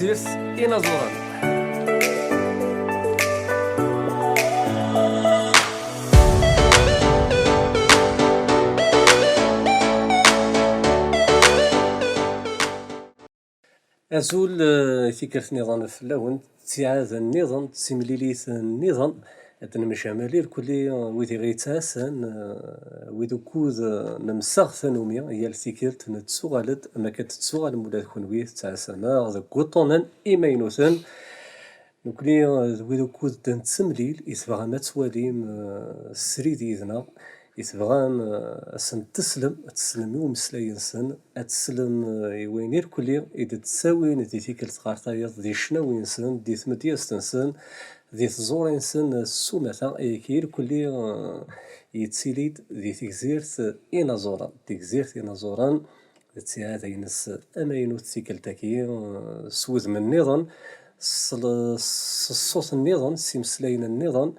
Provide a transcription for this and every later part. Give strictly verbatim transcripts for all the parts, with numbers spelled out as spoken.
Tidet inaẓuren. Azul, eh, tikkelt nniḍen fell-awen, ttiɛad nniḍen, timlilit nniḍen, ad nemjamal irkelli, eh, wid i ɣ-yettɛassan, eh, wid ukud, eh, nemsaɣ tanumi, yal tikkelt nettuɣal-d, am akka tettuɣalem ula d kunwi tettɛassam-aɣ deg wuṭṭunen imaynuten. Nekni, eh, d wid ukud d nettemlil, i tebɣam ad twalim, eh, srid yid-neɣ, i tebɣam, eh, ad sen-teslem, ad teslem i umeslay-nsen, ad teslem, eh, i wayen irkelli i d-ttawin di tikkelt ɣer tayeḍ, di ccnawi-nsen, di tmedyazt-nsen, di tẓuri-nsen, eh, s umata, ayagi irkelli, eh, yettili-d di tegzirt, eh, inaẓuren, tegzirt inaẓuren, d ttiɛad-ines amaynut tikkelt-agi, eh, s wudem nniḍen, s l-, s ṣṣut nniḍen, s imeslayen nniḍen.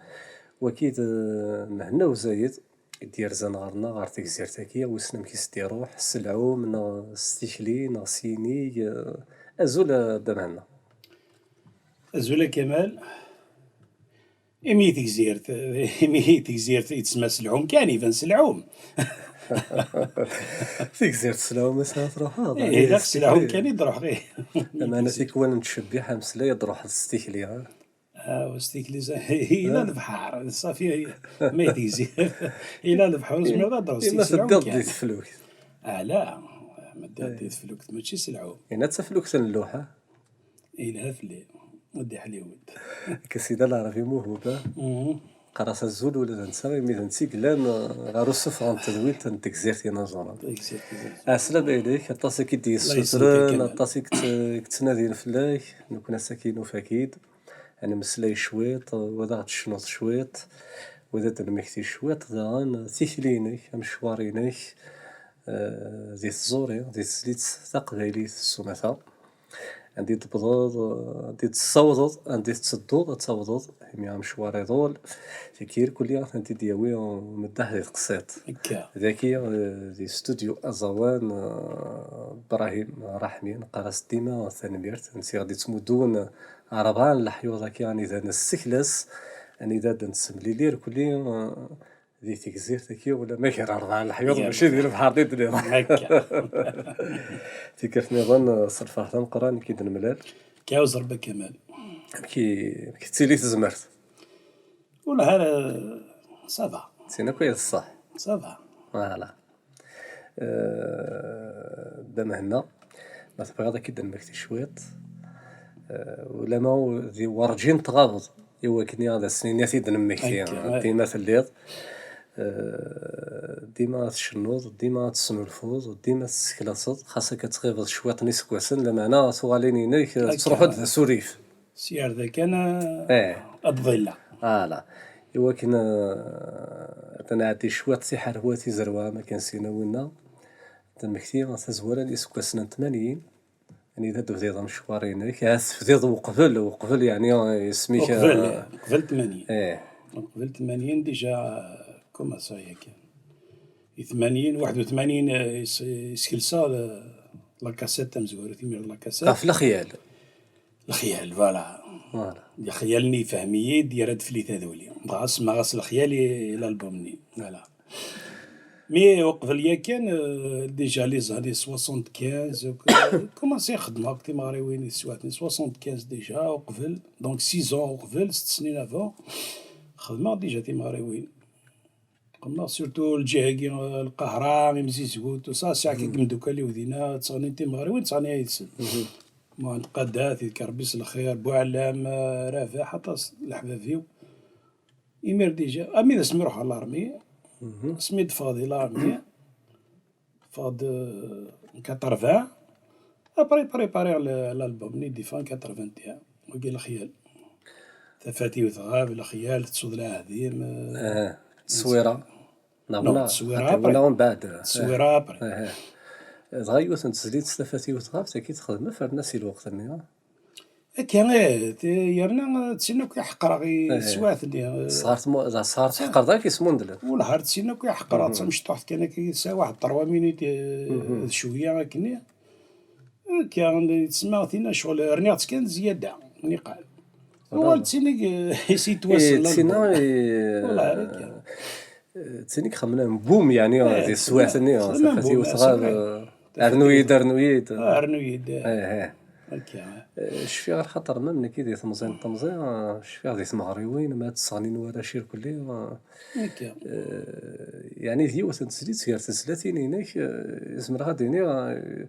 Wagi d, eh, Mhenna Uzayed i d-yerzan ɣer-neɣ, ɣer tegzirt-agi, wissen amek i s-d-iruḥ, s lɛum, neɣ s tikli, neɣ s yinig. Eh, azul, a Dda Mhenna. Azul a Kamal. Imi tegzirt, imi tegzirt yettsemma s lɛum kan, iban s lɛum. Tigzirt s lɛum i s-ara truḥeḍ, eh, ilaq s lɛum kan i d-ruḥeɣ, ih. Lameɛna tikwal nettcebbiḥ ameslay ad d-ruḥeḍ s tikli, ha? Ah, s tikli, s-, ila lebḥer, ṣafi, ma i tegzirt, ila lebḥer, ur zmireḍ ad d-ruḥeḍ s lɛum kan. Ima teddiḍ di teflukt. Ala, ma ddiɣ di teflukt, mačči s lɛum. Ina d taflukt n lluḥa. Yelha fell-i, udi Ḥliwed. Akka sida Lɛarabi Muhuba. Mhm. Qqar-as azul ula d netta, imi d netta i yellan, eh, ɣer usufeɣ n tedwilt n Tegzirt Inaẓuren. Tegzirt Inaẓuren. Ɛeslama-inek, aṭas i k-id-yessutren, aṭas i k-, i yettnadin fell-ak, nekkni ass-agi nufa-k-id. Ad nemmeslay cwiṭ, wa ad aɣ-d-tecnuḍ cwiṭ, wa ad d-nemmekti cwiṭ daɣen tikli-inek, amecwar-inek, eh, di tẓuri, di tezlit taqbaylit s umata. Anda i d-tewwḍeḍ, anda i d-tessawḍeḍ, anda i tettedduḍ ad tawḍeḍ, imi amecwar iḍul. Tigi irkelli ad tent-id-yawi umeddaḥ di teqsiṭ. Akka. Dagi, eh, di studio aẓawan, eh, Brahim Raḥmi, neqqar-as dima tanemmirt, netta i ɣ-d-ittmuddun rebɛa n leḥyuḍ-agi anida nessekles, anida d-nettemlili irkelli, eh, di tegzirt-agi, ula ma gar rebɛa n leḥyuḍ, mačči di lebḥer d-nniḍen. Akka. Tikkelt nniḍen, s lferḥ d ameqqran i k-id-nemlal. Kɛuz Rebbi Kamal. Amek i, amek tettili tezmert? Ur lha ara, ça va. Tin akk ay d ṣṣeḥ. Ça va. Voilà. Eh, Dda Mhenna, ma tebɣiḍ ad k-id-nemmekti cwiṭ, eh, ulama u-, di werǧin tɣabeḍ, i wakken ad as-nini ad t-id-nemmekti, akka, dima telliḍ, eh, dima ad tcennuḍ, dima ad tesnulfuḍ, dima ad tesseklaseḍ, xas akka tɣibeḍ cwiṭ n iseggasen, lameɛna tuɣalin-inek, eh, akka, tettruḥu-d d asurif. Sya ar da kan, eh, ad ḍilleɣ. Voilà. I wakken, eh, ad nɛeddi cwiṭ tiḥerwat izerwa, am akken sina winna, ad nemmekti tazwara n iseggasen n tmanyin, anida d-tebdiḍ amecwar-inek, ahat tebdiḍ uqbel, uqbel, yeɛni, eh, isem-ik, uqbel, eh, uqbel tmanyin. Eh. Uqbel tmanyin, déjà, eh, commencé yakan. I tmanyin, waḥed u tmanyin, eh, is-, iskelsa, eh, la cassette tamezwarut, imir la cassette. Ɣef lexyal. Lexyal, voilà. Voilà. Lexyal-nni yefhem-iyi-d, yerra-d fell-i taduli. Dɣa semmaɣ-as lexyal i, i l'album-nni. Voilà. Mi uqbel yakan, euh, déjà les années soixante-quinze, euh, commencé xedmeɣ akk timeɣriwin di teswiɛt-nni, soixante-quinze déjà, uqbel, donc six ans uqbel, sett snin avant, xedmeɣ déjà timeɣriwin. Xedmeɣ surtout lǧiha-agi, euh, Lqahra, Imzizgu, tout ça, sɛiɣ kra n yimdukal-iw dinna, ttɣennin timeɣriwin, ttɣenniɣ yid-sen. Muḥend Qadat, yefk Rebbi s lxir, Buɛlam, euh, Rabaḥ, aṭas n leḥbab-iw. Imir déjà, armi d asmi ruḥeɣ l'armée, asmi d-ffɣeɣ di l'armée, ffɣeɣ-d, euh, en quatre-vingts, après prépariɣ le-, l'album-nni d-yeffɣen quatre-vingt-un, wagi lexyal. Tafat-iw tɣab, lexyal, tettuḍ lɛahd-im, euh, aha, tteswira. Neɣ non, wala, tteswira après. Wala umbeɛd. Tteswira après. Aha. Dɣa yiwet n tezlit s tafat-iw tɣab, tagi texdem afernas i lweqt-nni. Akka, eh, t-, yerna, eh, d tin akk i ḥeqreɣ i teswiɛt-nni, eh. Tesɣart mo-, d asɣar tḥeqreḍ akk ismundlen. Wellah, ar d tin akk i ḥeqreɣ, d tamecṭuḥt kan akka, tesɛa waḥed trois minutes, eh, d cwiya akkenni. Akka, yettsemma tinna ccɣel, rniɣ-tt kan zzyada, niqal. Uɣal d tin i, i s-yettwassen. Eh, d tinna, eh, Wallah, akka. Eh, d tin i ixemmlen bum, yeɛni, eh, di teswiɛt-nni, tafat yiwet ɣer, eh, rnu-yi-d, rnu-yi-d. Ah, rnu-yi-d. Eh, eh. Akka. Eh, cfiɣ ar xaṭer même nekki di temẓi n temẓi, eh, cfiɣ di tmeɣriwin, ma ad sseɣnin warrac irkelli, eh, akka. Eh, yeɛni d yiwet n tezlit gar tezlatin-inek, eh, zemreɣ ad d-iniɣ, eh,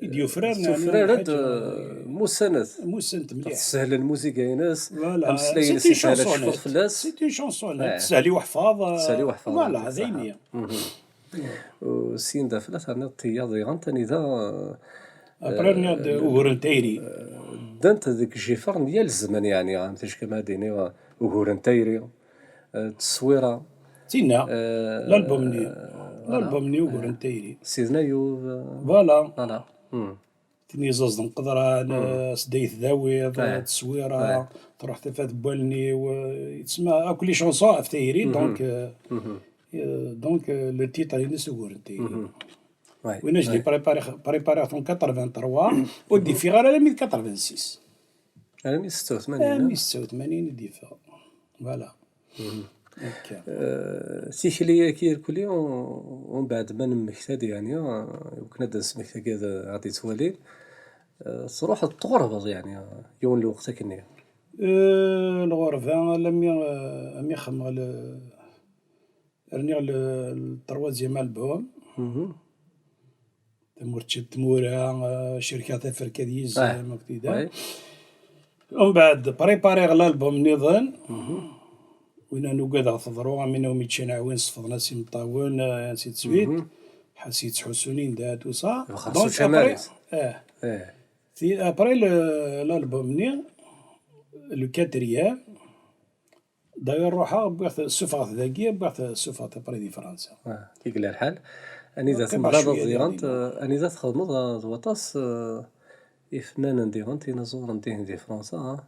i d-yufraren, yeɛni, tufrar-d, lḥaǧa, eh, musanet. Musanet mliḥ. Tessehel lmuziga-ines, voilà, ameslay-ines yeshel ad tecfuḍ fell-as. C'est une chansonnette. Eh. Tessehel i uḥfaḍ, eh, tessehel i uḥfaḍ, voilà, d ayen-nni. Mhm. U syin d afella terniḍ tiyaḍ diɣen tanida, eh, après, rniɣ-d, eh, ugur n tayri. Eh, ddant deg jifer n yal zzman, yeɛni, am ticki ma ad d-iniɣ, eh, ugur n tayri, eh, tteswira. Tinna, eh, l'album-nni. Voilà. L'album-nni ugur n tayri. Sidna Yub, eh, voilà. Voilà. Hmm. Tin yeẓẓaẓden qeḍran, eh, s day tdawiḍ, eh, tteswira, truḥ tafat n wallen-iw, eh, yettsemma akk les chansons ɣef tayri, donc, eh, eh, donc, eh, le titre-ines ugur n tayri. Ouais, win-a, je l'ai préparé, préparé en quatre-vingt-trois, ur d-yeffiɣ ara alami d quatre-vingt-six. Alami d setta u tmanyin, alami d setta u tmanyin i d-yeffeɣ. Voilà. Akka. Eh, tikli-agi irkelli, u-, umbeɛd ma nemmekta-d, yeɛni, eh, iwakken ad d-nesmekta agad, eh, ad d-yettwalin, eh, truḥeḍ tɣerbeḍ, yeɛni, eh, yiwen lweqt akkenni. Eh, lɣerba, alami, eh, ami xemmeɣ le, rniɣ le, le troisième album. Mhm. Tamurt n tmura, eh, cerkeɣ taferka d yizem, akk tidak. Ouais. Umbeɛd, prépariɣ l'album nniḍen. Mhm. Winna nugadeɣ teḍru, am win umi ččan aɛwin, sefḍen-as imeṭṭawen, eh, ainsi de suite. Mhm. Ḥas yettḥussun inda, tout ça. Donc, après, eh. Eh. Ti-, après le, l'album-nni, le quatrième, D'ailleurs, ruḥeɣ, wwiɣ-t, ssufɣeɣ-t dagi, wwiɣ-t, ssufɣeɣ-t après di Fransa. Ah, i yella lḥal. Anida temlaleḍ diɣen, eh, anida txedmeḍ, eh, d waṭas, eh, ifennanen diɣen, inaẓuren dihin di Fransa, ah.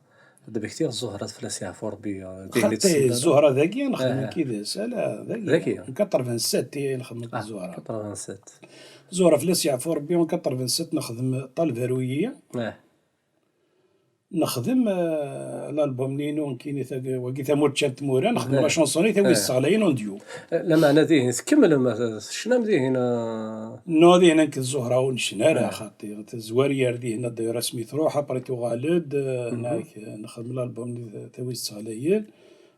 Ad d-mmektiɣ Zuhra fell-as yeɛfu Rebbi, eh, dihin i xaṭi, Zuhra dagi nexdem, eh, kid-s, ala, dagi. Dagi. En quatre-vingt-sept i nxeddem, ah, Zuhra. Quatre-vingt-sept. Zuhra fell-as yeɛfu Rebbi, en quatre-vingt-sept nexdem Ṭaleb aru-yi. Eh. Nexdem, eh, l'album-nni-inu, nekkini, tagi, wagi Tamurt ččan tmura, nexdem la chanson-nni, tawi yesseɣlayen en duo. Eh, lameɛna dihin tkemmlem, eh, tecnam dihin, eh? Non, dihin nekk d Zuhra ur necna ara, xaṭi tezwar yar dihin, d'ailleurs asmi truḥ, après tuɣal-d, eh, nak, eh, nexdem l'album-nni, tawi yesseɣlayen.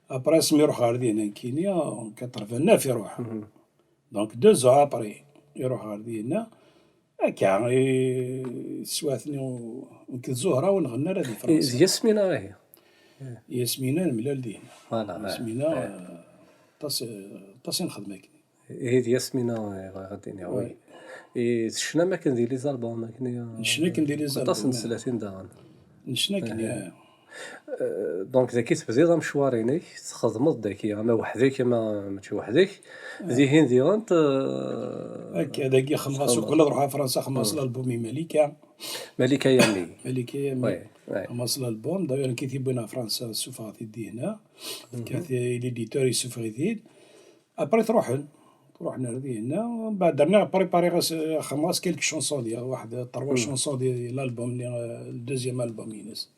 Après asmi ruḥ ɣer dihin nekkini, en quatre-vingt-neuf i ruḥ. Donc, deux ans après, iruḥ ɣer dinna. Akka, i, teswiɛt-nni u-, nekk d Zuhra ur nɣenni ara di Fransa. D Yasmina, ihi. Yasmina nemlal dinna. Voilà, Yasmina, eh, aṭas, eh, aṭas i nexdem akken. Ihi d Yasmina, eh, bɣiɣ ad d-iniɣ, oui. I tecnam akken di les albums, akken i, necna akken di les albums, aṭas n teslatin daɣen. Necna akken, eh. Euh, donc, dagi tebdiḍ amecwar-inek, txedmeḍ dagi, ama weḥd-k, ama mačči weḥd-k. Dihin diɣen, euh, akka, dagi xedmeɣ-as uqbel ad ruḥeɣ ɣer Fransa, xedmeɣ-as l'album i Malika. Malika Yami. Malika Yami. Oui, oui. Xedmeɣ-as l'album, d'ailleurs, nekk i t-yewwin ɣer Fransa, ssufɣeɣ-t-id dihna. Fkiɣ-t i l'éditeur, yessufeɣ-it-id. Après, truḥen. Truḥen ar dihna. Mbeɛd, rniɣ prépariɣ-as, xedmeɣ-as quelques chansons diɣ, waḥed, trois chansons di l'album-nni, euh, le deuxième album-ines.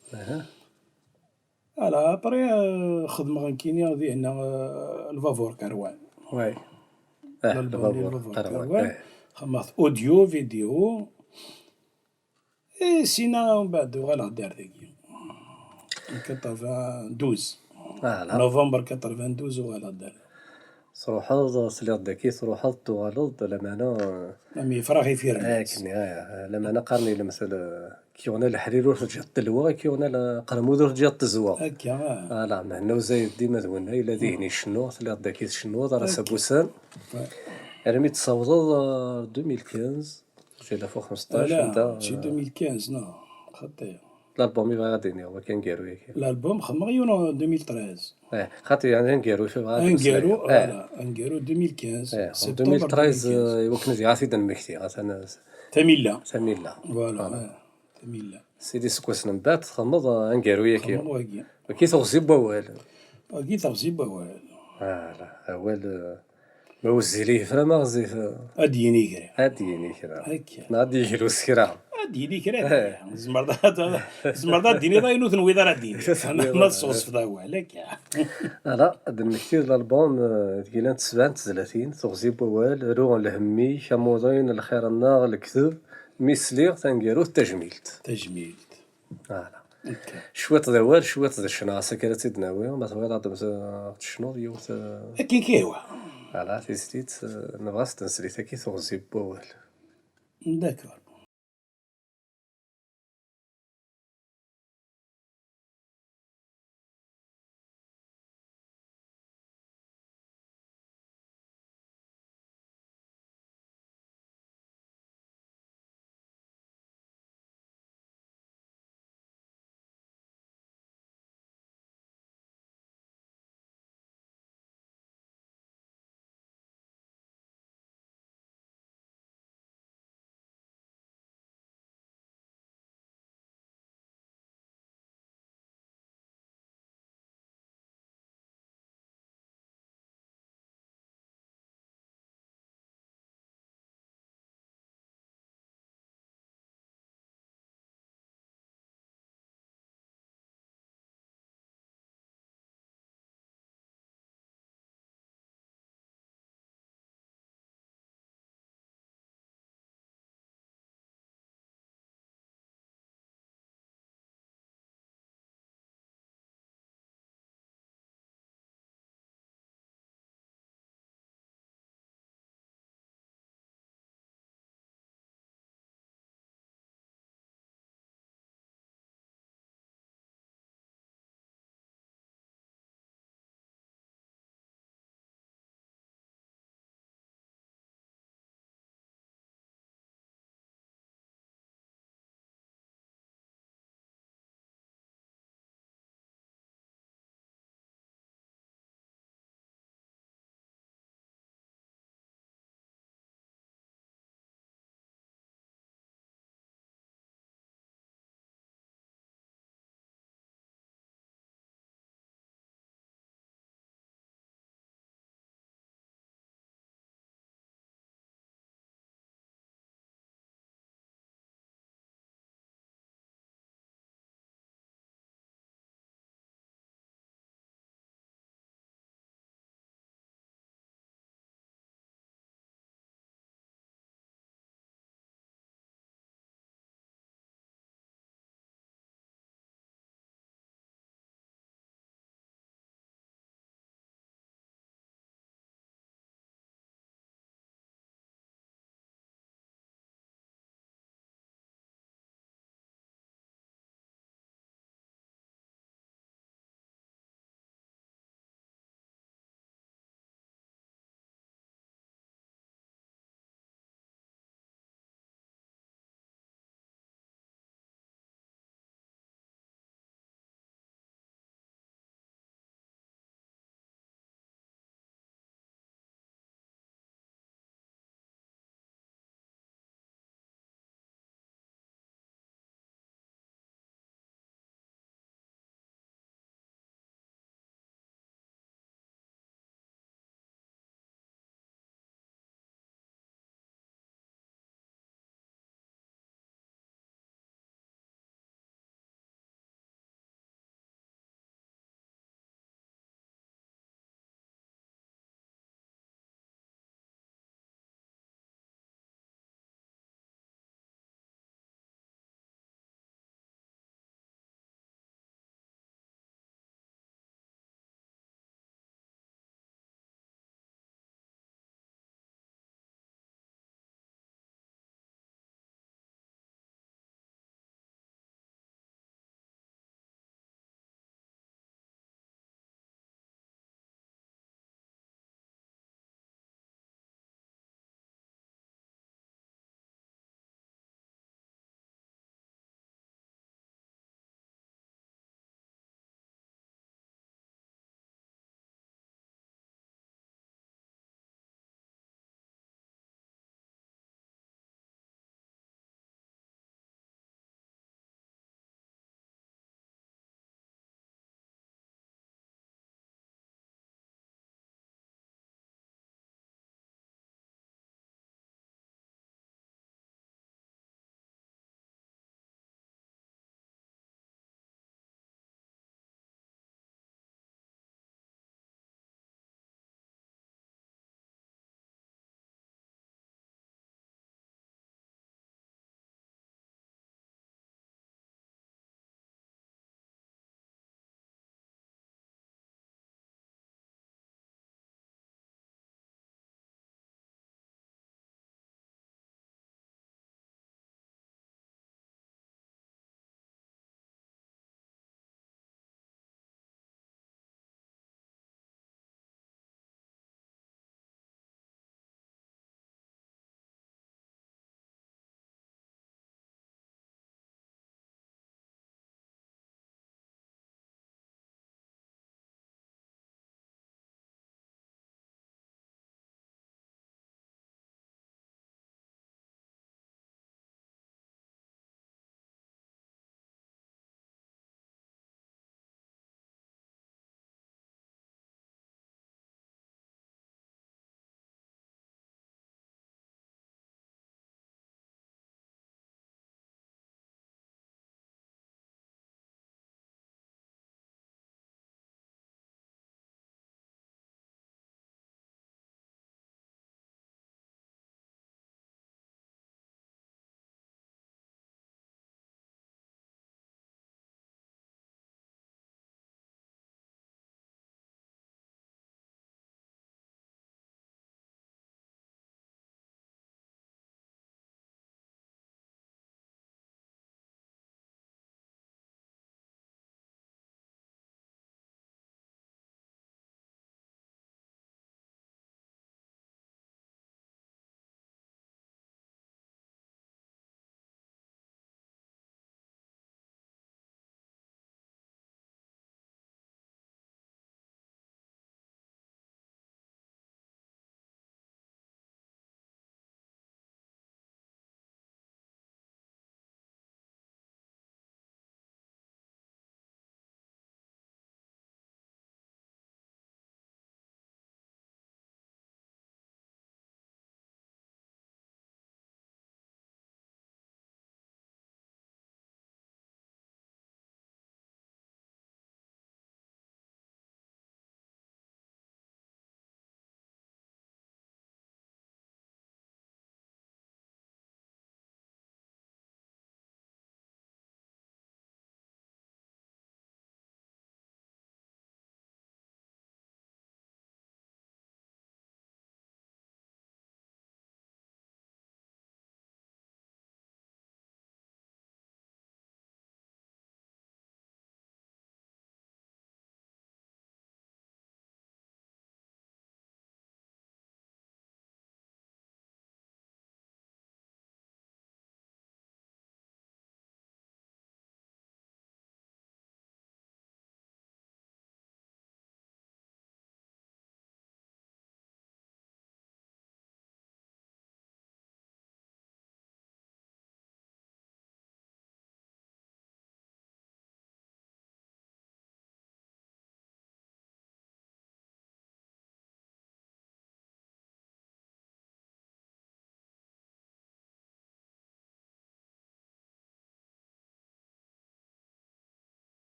Voilà, après, euh, xedmeɣ nekkini dihna, euh, Lbabur Karwan. Ouais. Ah, l'album-nni Lbabur Karwan. Xedmeɣ-t audio, vidéo. Et sinon, mbeɛd uɣaleɣ-d ar dagi. Quatre-vingt-douze. Voilà. Novembre quatre-vingt-douze uɣaleɣ-d ar. Truḥeḍ, sliɣ-d dagi, truḥeḍ, tuɣaleḍ, lameɛna, am yefrax ifirem. Akken, ah, lameɛna qqaren i lemtel, ah, qui en a leḥrir ur teǧǧiḍ telwa, qui en a aqermud ur teǧǧiḍ tezwa. Akka, ah. Ala, Mhenna Uzayed dima d winna, yella dihin icennu, telliḍ dagi tcennuḍ, ar ass n wussan. Ouais. Armi d-tessawḍeḍ, ah, deux mille quinze, deux mille quinze, anda? Ala, mačči deux mille quinze, non, xaṭi. L'album i bɣiɣ ad d-iniɣ, wagi aneggaru-yagi. L'album xedmeɣ yiwen en deux mille treize. Eh, xaṭi, yeɛni aneggaru i bɣiɣ ad d-mmeslayeɣ. Aneggaru, eh, voilà, aneggaru deux mille quinze, eh, septembre deux mille quinze. Deux mille treize, eh, i wakken ad iɛad i d-nemmekti, atan, eh, Tamilla. Tamilla. Voilà, eh, Tamilla. Sidi seg wass n mbeɛd txedmeḍ, eh, aneggaru-yagi. Xedmeɣ wagi. Wagi teɣzi n wawal. Wagi teɣzi n wawal. Voilà, awal, eh, Ma wezzil yefra, ma ɣezzif, eh, ad d-yini kra. Ad d-yini kra. Akka. Neɣ ad d-yeglu s kra. Ad d-yini kra. Eh. Tzemreḍ ad, tzemreḍ ad d-tiniḍ ayen ur tenwiḍ ara d-tiniḍ. Ma tseɣzfeḍ awal, akka. Ala, ad d-nmekti d lalbum, eh, deg llant sebɛa n tezlatin, Teɣzi n wawal, Ruɣ n lhemm-ik, Amuḍin, Lxir-nneɣ, Lekdeb, Mi sliɣ, Taneggarut, Tajmilt. Tajmilt. Voilà. Ok. Cwiṭ d awal, cwiṭ d ccna, ass-agi ara tt-id-nawi, ma tebɣiḍ ad d-, ad d-tecnuḍ yiwet, eh, akken kan yehwa. Voilà, tizlit, eh, nebɣa ad s-d-nsel i tagi Teɣzi n wawal. D'accord.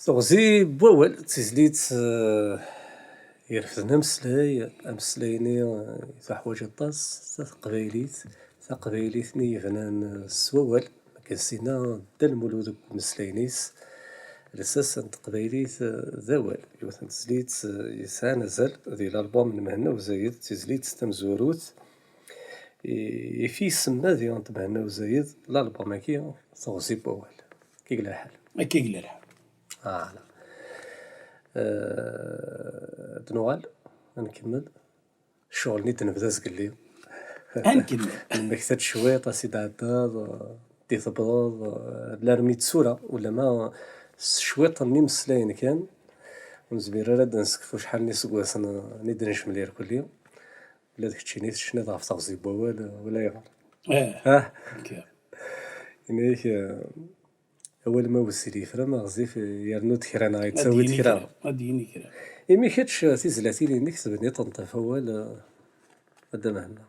Teɣzi n wawal d tizlit, eh, irefden ameslay, ameslay-nni, eh, tuḥwaǧ aṭas, d taqbaylit, taqbaylit-nni yebnan, eh, s wawal, akken s-yenna Dda Lmulud deg umeslay-nni-s, lsas n teqbaylit, eh, d awal. Yiwet n tezlit, eh, yesɛan azal di l'album n Mhenna Uzayed, d tizlit tamezwarut, i, i fi isemma diɣen Mhenna Uzayed l'album-agi, Teɣzi n wawal. Kik lḥal. Akka i yella lḥal. Voilà. Euh, ad nuɣal, ad nkemmel. Ccɣel-nni d-nebda zgelli. Ad nkemmel. Nemmekta-d cwiṭ, a s-id-ɛeddaḍ, d-tebḍeḍ, larmi d tura, ulamma s cwiṭ n imeslayen kan, ur nezmir ara ad d-nsekfu acḥal n iseggasen i d-necmel irkelli. Ula d keččini tecniḍ ɣef teɣzi n wawal, ulayɣer. Eh, ah, akka. Ini-ak, eh, awal ma wezzil yefra, ma ɣezzif, yernu-d kra neɣ yettawi-d kra. Ad d-yini kra. Imi kečč, eh, tizlatin-inek tebniḍ-tent ɣef wawal, eh, a Dda Mhenna.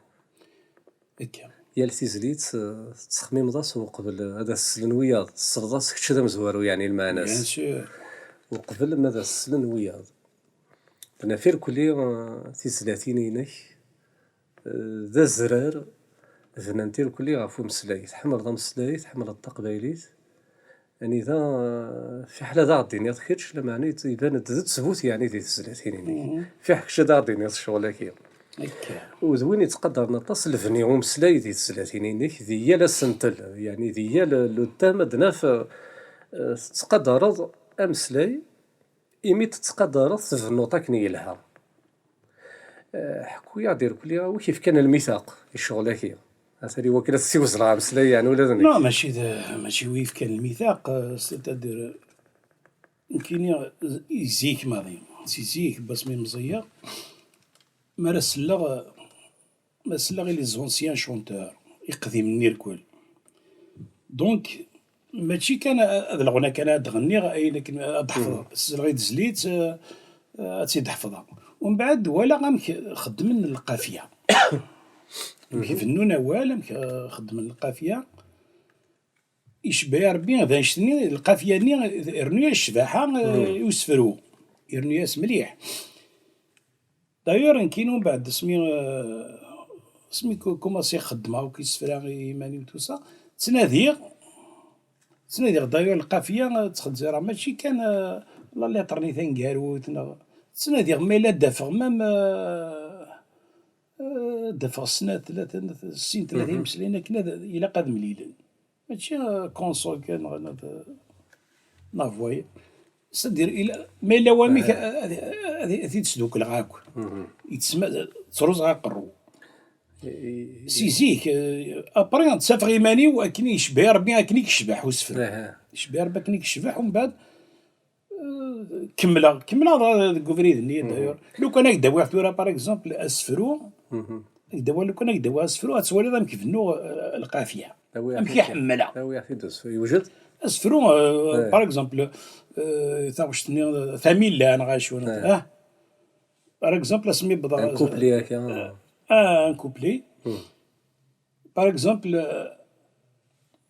Akka. Yal tizlit, eh, tettxemmimeḍ-as uqbel, eh, ad as-slen wiyaḍ. Tesleḍ-as kečč d amezwaru, yeɛni lmeɛna-s. Bien sûr. Uqbel ma ad as-slen wiyaḍ. Naf irkelli, eh, tizlatin-inek, eh, d azrar, bnant irkelli ɣef umeslay. Tḥemmleḍ ameslay, tḥemmleḍ taqbaylit. Anida, eh, fiḥel ad aɣ-d-tiniḍ kečč, lameɛna yet-, iban-d d ttbut, yeɛni, di tezlatin-inek. Mhm. Fiḥel kečč ad aɣ-d-tiniḍ ccɣel-agi. Akka. U d win yettqadaren aṭas lebni umeslay di tezlatin-inek, di yal asentel, yeɛni di yal le thème ad naf, eh, tettqadareḍ ameslay, imi tettqadareḍ tbennuḍ akken yelha. Eh, ḥku-yaɣ-d irkelli, wi k-ifkan lmitaq i ccɣel-agi? Atan i wakken ad tessiwzleḍ ameslay, yeɛni ula d nekk. Non, mačči d, mačči wi yefkan lmitaq, eh, c'est-à-dire, nekkini, eh, zik maḍi, si zik, basmi meẓẓiyeɣ, mi ara selleɣ, eh, ma selleɣ i les anciens chanteurs, iqdimen irkel. Donc, mačči kan a-, ad leɣna kan ad ɣenniɣ, ayen akken ad ḥefḍeɣ. Mhm. Selleɣ i tezlit, eh, eh, ad tt-id-ḥefḍeɣ. Umbeɛd, walaɣ amek xeddmen lqafya. Amek, mhm, bennun awal, amek, eh, xeddmen lqafya. Icebbeḥ Rebbi, d annect-nni, lqafya-nni, rnu-yas ccbaḥa, eh, mhm, i usefru. Irnu-yas mliḥ. D'ailleurs, nekkini umbeɛd asmi, euh, asmi ku-, kumaṣiɣ xeddmeɣ akk isefra i iman-iw, tout ça, ttnadiɣ, ttnadiɣ d'ailleurs lqafya, euh, ttxezzireɣ, mačči kan, euh, la lettre-nni taneggarut, neɣ ttnadiɣ ma yella ad d-afeɣ même, euh, euh, ad d-afeɣ snat, tlata, sin, tlata, mhm, imeslayen akken ad, ilaq ad mlilen. Mačči, euh, console kan, neɣ, neɣ, neɣ voyelle. C'est-à-dire, il, ma yella wamek, eh, ad, ad, ad, ad t-id-sdukleɣ akk. Mhm. Yettesma-, ttruẓeɣ aqerru. I, i, si zik, euh, après, ttafeɣ iman-iw akken yecbeḥ Rebbi, akken i yecbeḥ usefru. Aha. Yecbeḥ Rebbi akken i yecbeḥ, umbeɛd, euh, kemmleɣ, kemmleɣ dɣa deg ubrid-nni, mhm, d'ailleurs. Lukan ad k-d-awiɣ tura, par exemple, asefru, mhm, ad k-d-awiɣ, lukan ad k-d-awiɣ asefru, ad twaliḍ amek bennuɣ, euh, lqafya. Awi-aɣ-t-id. Amek i ḥemmleɣ. Awi-aɣ-t-id asefru. Yewjed? Asefru, euh, eh, par exemple, euh, taɣect-nni, euh, Tamilla, neɣ acu, eh, ah. Par exemple, asmi wwḍeɣ, un couplet akka. Ah, un couplet. Hmm. Par exemple, euh,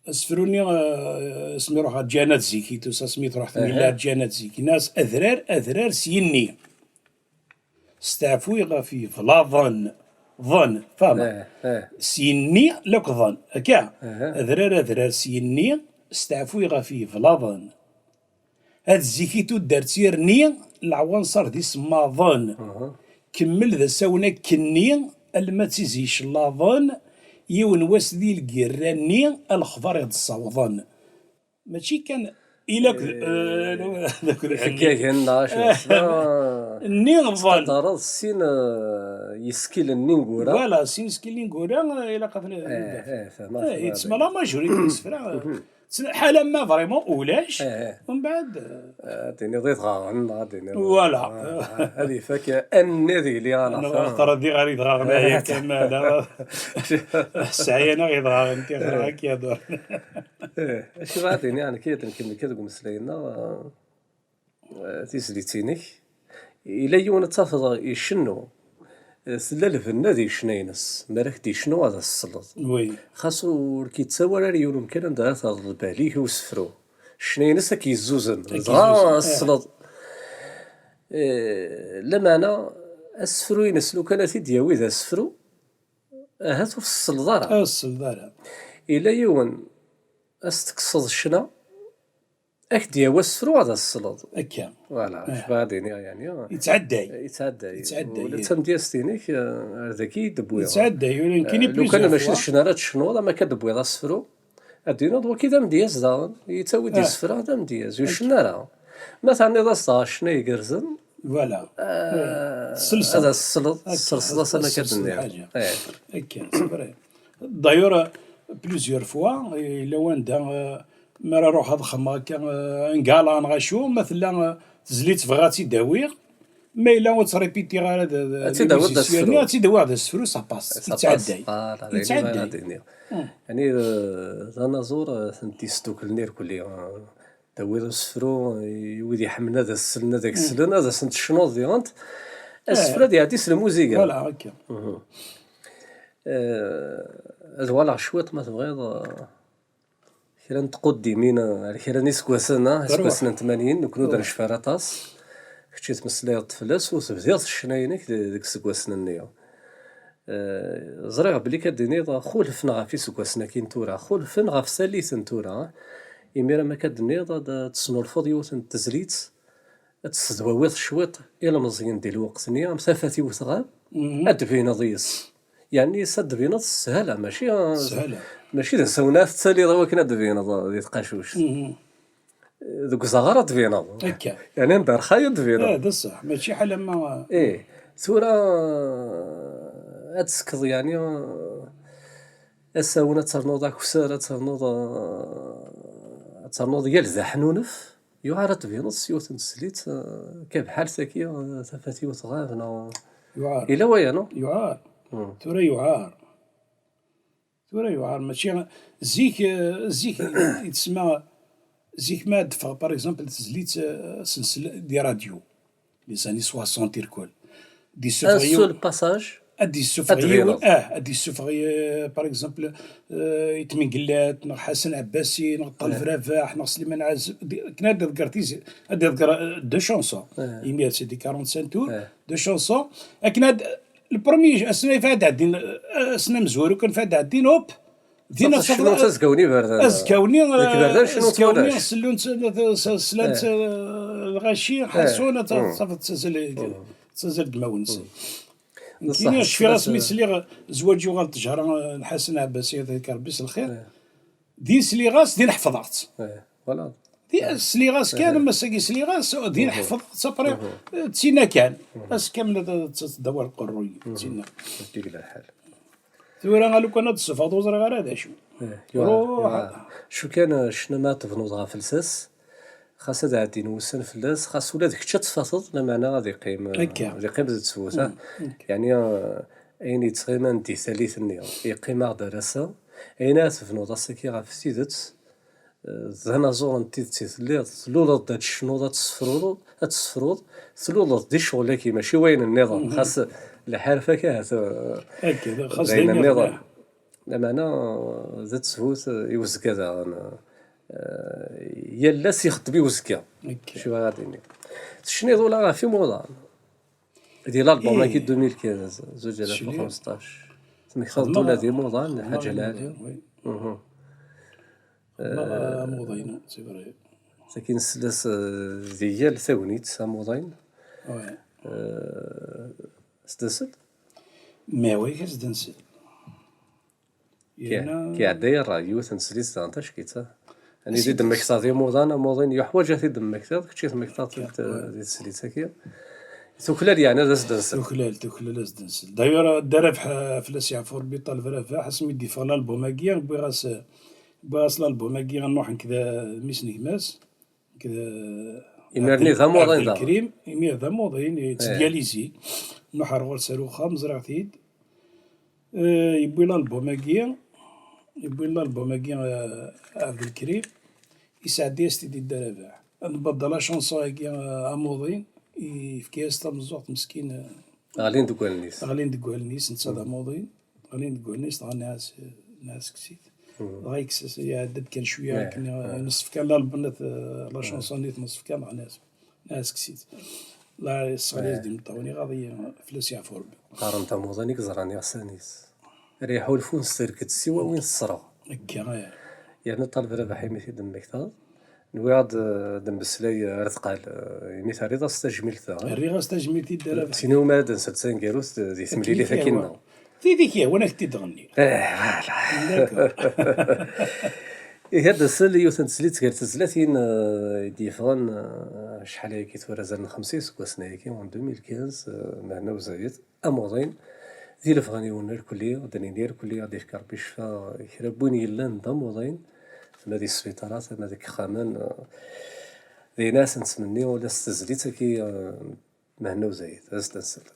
asefru-nni, euh, asmi ruḥeɣ ǧǧan-at zik, i tusa asmi truḥ Tamilla, aha, ǧǧan-at zik. Yenna-as, adrar, adrar s yinni. Steɛfuy ɣef yeblaḍen. Ḍen, fahmeɣ. Eh, eh. S yinni lakk ḍen, akka? Aha. Adrar, adrar s yinni, steɛfuy ɣef yeblaḍen. Ad zik i tuddert irni, leɛwanṣer d isemmaḍen. Aha. Kemmel d asawen akkenni, alma d tizi icellaḍen, yiwen wass di lgirra-nni, a lexbar i ɣ-d-ssawḍen. Mačči kan ilak d, eh, eh, d, d, d, d, iggagen neɣ acu, eh, s-, nni ẓẓan. Tettqadareḍ sin, eh, yisekkilen n ineggura. Voilà, sin isekkilen n ineggura, eh, ilaq ad n-, eh, naf. Eh, fehmeɣ, eh, fehmeɣ. Yettmala majorité n yisefra, eh, mhm, tt-, ḥala ma vraiment ulac, eh, eh, umbeɛd, eh, ad tiniḍ idɣaɣen, neɣ ad tiniḍ, voilà, ah, ad ifak anni ad yili, ah, neɣ axaṭer ad iɣer idɣaɣen, eh, aya kan, ma ala. Sɛiyan-aɣ idɣaɣen, tixra, eh, akka yadur. Eh, acu ara d-iniɣ nekk, ad nkemmel kan deg umeslay-nneɣ, eh, tizlit-inek. Yella yiwen ad tafeḍ icennu, eh, tella lbenna di ccna-ines, mi ara k-d-icnu ad as-tesleḍ. Oui. Xas ur k-yettawi ara yiwen umkan anda ara terreḍ lbal-ik i usefru. ccna-ines ad k-yezzuzen. Ad k-yezzuzen, dɣa eh. Tesleḍ. Eh, lameɛna, asefru-ines, lukan ad t-id-yawi d asefru, ahat ur tesleḍ ara. Ur tesleḍ ara. Yella yiwen, ad s-tekkseḍ ccna, ad k-d-yawi asefru ad as-tesleḍ. Akka. Voilà, eh. Cbaɣ ad iniɣ, yani. Yettɛedday. Yettɛedday. Yettɛedday, ula d eh. Tamedyazt-inek, eh, ar daki i d-tewwiḍ. Yettɛedday, ula nekkini eh, lukan plusieurs mačči d fois. Ccna ara tecnuḍ, ama akka d-tewwiḍ asefru, ad d-iniḍ waki d amedyaz daɣen, yettawi-d eh. Isefra d amedyaz, ur cenna ara. Ma terniḍ-as dɣa ccna igerrzen, voilà. Eh, ad as-tesleḍ, tesserseḍ-as am akka d-nniɣ. Eh. Akka, c'est vrai. D'ailleurs, plusieurs fois, yella wanda, eh, mi ara ruḥeɣ ad xedmeɣ akka, eh, un gala neɣ acu, ma tella, eh, tezlit bɣiɣ ad tt-id-awiɣ, ma yella ur tt-répétiɣ ara d, d, ad tt-id-awiḍ d asefru. Ad tt-id-awiɣ d asefru, ça passe. Ça passe. Yettɛedday. Voilà, d ayen i bɣiɣ ad iniɣ. Hmm. Yani, eh, d anaẓur, eh, ten-id-yesduklen irkelli, eh, tawiḍ asefru, eh, i wid iḥemmlen ad as-slen, ad ak-slen, ad asen-tecnuḍ diɣen. Asefru ad iɛeddi s lmuziga. Voilà, akka. Mhm. Eh, ad uɣaleɣ cwiṭ, ma tebɣiḍ, eh, kra n tquddimin, eh, ar kra n iseggasen, ah, iseggasen n tmanyin, nekkni ur d-necfi ara aṭas. Kečč i tmeslayeḍ fell-as, u tebdiḍ ccna-inek de-, deg iseggasen-nni. Eh, ẓriɣ belli akka d-tiniḍ xulfen ɣef iseggasen-agi n tura, xulfen ɣef tallit n tura. Imir am akka d-tiniḍ ad tesnulfuḍ yiwet n tezlit, ad tessedwawiḍ cwiṭ ilmeẓyen di lweqt-nni, am tafat i wetɣab, mhm, ad d-tbineḍ yes. Yeɛni s ad d-tbineḍ s sshala, mačči, mačči d asawen ad tettaliḍ i wakken ad d-tbineḍ di tqacuct. Mhm. Deg uzaɣar ad d-tbineḍ. Akka. Yeɛni anda rxay ad d-tbineḍ. Eh, d ṣṣeḥ, mačči ḥal ama. Ih, tura ad tesekkeḍ, yeɛni asawen ad ternuḍ akessar, ad ternuḍ, ad ternuḍ yal d aḥnunef. Yuɛer ad tbineḍ s yiwet n teslit, eh, kabḥalt-agi, eh, tafat-iw tɣab, neɣ yella waya, no? Yuɛer. Hmm. Tura yuɛer. Tura yuɛer, mačči zik, eh, zik i tesma, zik ma d-teffeɣ, par exemple, tezlit, eh, sensel di radio. Les années soixante irkul. Ad d-yessufeɣ yiwen, un seul passage, ad d-yessufeɣ yiwen, ah, ad d-yessufeɣ, eh, par exemple, eh, Ayt Mengellat, neɣ Ḥasan Ɛebbasi, neɣ Ṭaleb Rabaḥ, neɣ Sliman Ɛazem, di-, akken ad d-ḍegger tizi-, ad d-ḍegger, eh, deux chansons. Imi c'est des quarante-cinq tours, deux chansons. Akken ad, le premier, ass-nni ad ɛeddin, eh, ass-nni amezwaru, akken ad ɛeddin, hop, din ad tafeḍ azekka-nni iberdan. Azekka-nni, deg iberdan, eh, cnu azekka-nni, ttwalac. Sellun, s-, s-, slant, eh, lɣaci, ḥasun, ad ta-, tafeḍ ttazal, ttazal dmawen-nsen. Nekkini cfiɣ asmi sliɣ zzwaǧ yuɣal ṭṭejra, eh, n Ḥasan Ɛebbasi, ad k-Rebbi s lxir. Din sliɣ-as, din ḥefḍeɣ-tt. Voilà. Di-, sliɣ-as kan, am ass-agi sliɣ-as, din ḥefḍeɣ-tt, après, eh, d tinna kan. Ass kamel ad, ad, ad tdawar qerruy, d tinna. Deg lḥal. Tura, a lukan ad d-tessufɣeḍ, ur ẓriɣ ara d acu. Eh, yuɛer, ruḥ. Yuɛer. Cu kan, eh, ccna ma tebnuḍ ɣef lsas, xas ad ɛeddin wussan fell-as, xas ula d kečč ad tfateḍ, lameɛna ad iqqim, eh, akka, ad iqqim d ttbut, ah. Mm, akka. Yeɛni, eh, ayen yettɣiman di tallit-nni, yeqqim-aɣ-d ar ass-a. Ayen ara tebnuḍ ass-agi ɣef tidet, eh, d anaẓur n tidet i telliḍ, tluleḍ-d ad tecnuḍ, ad tesfruḍ, ad tesfruḍ, tluleḍ di ccɣel-agi, mačči wayen nniḍen. Mhm. Xas lḥerf-agi ahat, eh, akka, xas d ayen nniḍen. Lameɛna, eh, d ttbut, eh, i uzekka daɣen, eh, yal ass ixeddem i uzekka. Akka. Cfiɣ ad iniɣ. Tecniḍ ula ɣef imuḍan. Di l'album-agi deux mille quinze, zuǧ alaf u xemseṭṭac. Tmektaḍ-d ula d imuḍan, Lḥaǧ Lɛali. Mhm. Xedmeɣ, eh, amuḍin, c'est vrai. Sakin slas, eh, di yal tagnit amuḍin. Ouais. Eh, sdasel? Mais oui, sdasel. Ki-, yerna kiɛedda yerra yiwet n teslit daɣen tackit, ah. Ani di d-temmektaḍ imuḍan, amuḍin yuḥwaǧ ad t-id-temmektiḍ, kečč i temmektaḍ di teslit-agi. Tuklal yeɛni ad as-d-nsel. Tuklal, tuklal ad as-d-nsel. D'ailleurs, Dda Rabeḥ, eh, fell-as yeɛfu Rebbi, Ṭaleb Rabeḥ, asmi d-yeffeɣ l'album-agi, wwiɣ-as, eh, wwiɣ-as l'album-agi a Nuḥ, nekk d, eh, mmi-s n gma-s. Nekk d, eh, imir-nni d amuḍin daɣen. Abdelkrim, imir d amuḍin, yettdyalizi. Nuḥ ar ɣur-s ar uxxam, ẓriɣ-t-id. Eh, yewwi l'album-agi, yewwi l'album-agi, eh, Abdelkrim, yesɛeddi-as-t-id i Dda Rabeḥ. Newweḍ la chanson-agi, eh, amuḍin, yefka-yas tameẓẓuɣt meskin, eh, ɣlin deg wallen-is. Ɣlin deg wallen-is, netta d amuḍin, ɣlin deg wallen-is, dɣa nniɣ-as, nniɣ-as kkes-it. Dɣa yekkes-as, iɛedda-d kan cwiya akken, eh, nesfka la lbenat, eh, la chanson-nni t-nesfka, dɣa nas-, nas-, kkes-it. La yesseɣli-as-d imeṭṭawen, iɣaḍ-iyi, fell-as yeɛfu Rebbi. Qqaren tamuḍin i yeẓran iɣsan-is. Ara iḥulfun s terket, siwa win tesreɣ. Akka, eh. Yerna Ṭaleb Rabaḥ imi t-id-temmektaḍ. Nwiɣ ad, ad d-nemmeslay ar tqal, eh, imi terriḍ-as tajmilt-a, eh? Rriɣ-as tajmilt i Dda Rabaḥ. Sin iwumi ara d-nsel taneggarut di temlilit akkin-nneɣ. Tid i k-yehwan ad k-t-id-ɣenniɣ. Eh, voilà. D'accord. Ihi ad d-nsel yiwet n tezlit gar tezlatin, eh, i d-yeffɣen, eh, acḥal ayagi tura, azal n xemsa iseggasen ayagi, en deux mille quinze, eh, Mehna Uzayed. Amuḍin, di lebɣi-nwen irkelli, ad d-nini irkelli ad d-yefk Rebbi ccfa i kra n win yellan d amuḍin, ama di sbiṭarat, ama deg yexxamen, eh, d ayen ara sen-nettmenni ula s tezlit-agi, eh, Mehna Uzayed, ad as-d-nsel.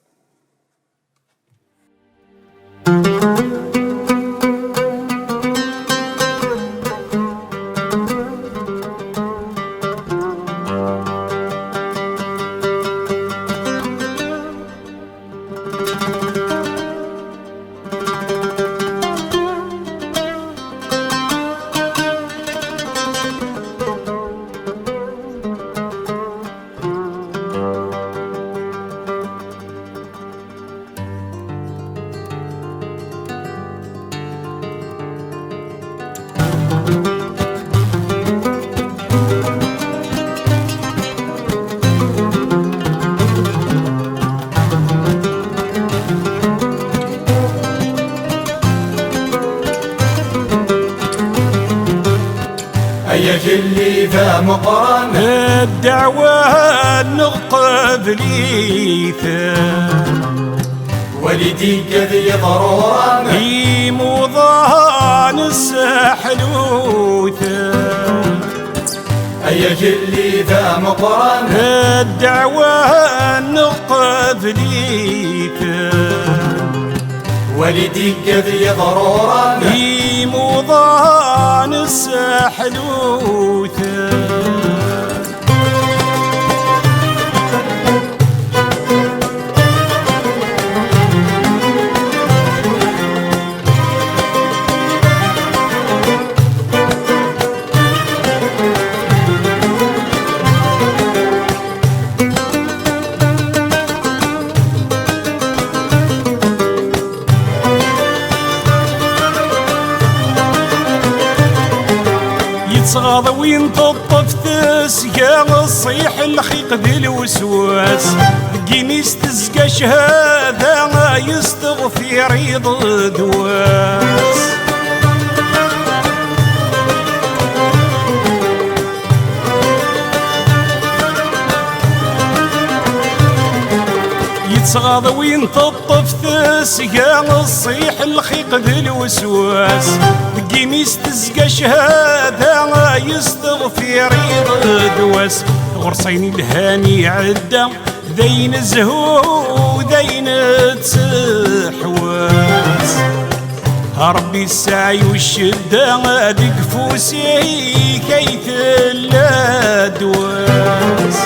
Ay agellid ameqqran, ddeɛwa-nneɣ qbel-it. Wali-d igad yeḍruran, imuḍan sseḥluten. Ay agellid ameqqran, ddeɛwa-nneɣ qbel-iten. Wali-d igad yeḍruran, imuḍan sseḥluten. Yettɣaḍ win teṭṭef tesga, ṣṣiḥ, lxiq d lweswas. Deg imi-s tezga cchada, yesteɣfir iḍ d wass. Yettɣaḍ win teṭṭef tesga, ṣṣiḥ, lxiq d lweswas. Deg imi-s tezga cchada, yesteɣfir iḍ d wass. Ɣur-s ayen ilhan iɛedda, d ayen zhu, d ayen ttḥewwas. Ṛebbi sseɛyu ccedda, deg ufus-ik ay tella ddwa-s.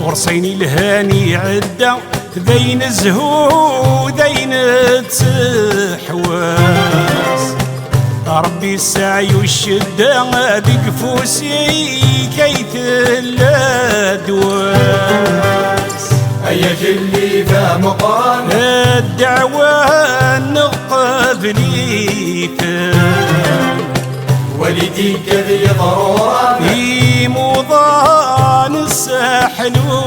Ɣur-s ayen ilhan iɛedda, d ayen zhu, d ayen ttḥewwas. Ṛebbi sseɛyu ccedda, deg ufus-ik ay tella ddwa-s. Ay agellid ameqqran, ddeɛwa-nneɣ qbel-iten. Wali-d igad yeḍruran, imuḍan sseḥluten.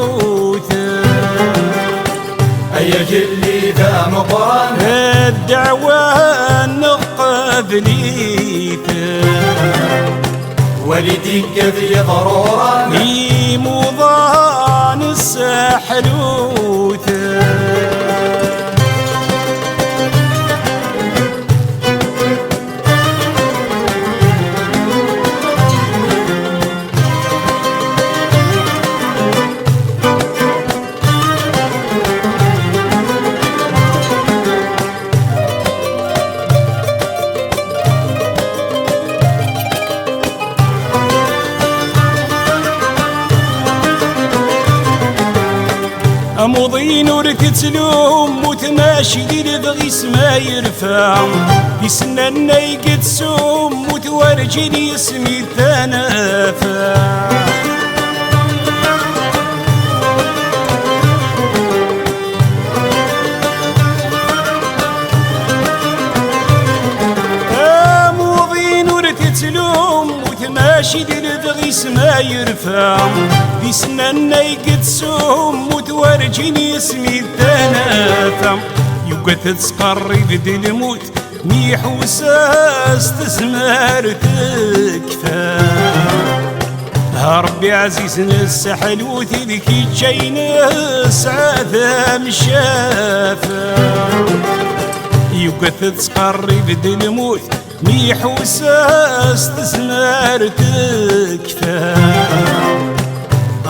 Ay agellid ameqqran, ddeɛwa-nneɣ qbel-iten. Wali-d igad yeḍruran, imuḍan sseḥluten. Amuḍin ur tettlummut, mačči di lebɣi-s ma yerfa. Di ssnanna i yettsummut, werǧin yesmid tanafa. Amuḍin ur tettlummut, mačči di lebɣi-s ma yerfa. Di ssnanna i yettsummut, werǧin yesmid tanafa. Yugad ad tettqerrib-d lmut, mi iḥuss-as tezmer tekfa. A Ṛebbi ɛzizen, sseḥlu-t, d kečč ay nesɛa tamcafa. Yugad ad tettqerrib-d lmut, mi iḥuss-as tezmer tekfa.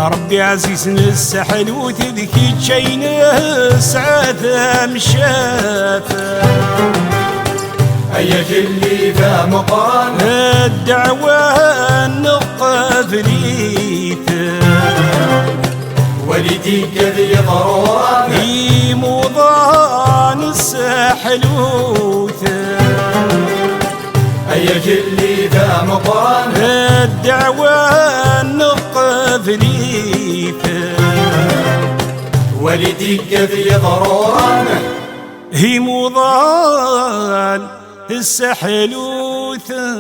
A Ṛebbi ɛzizen, sseḥlu-t, d kečč ay nesɛa tamcafa. Ay agelli d ameqqran, ddeɛwa nqabel-it. Wali tikkad yeḍruran, imuḍan sseḥluten. Ay agelli d ameqqran, ddeɛwa nqabel-it. Wali tikkad yeḍruran, imuḍan sseḥluten.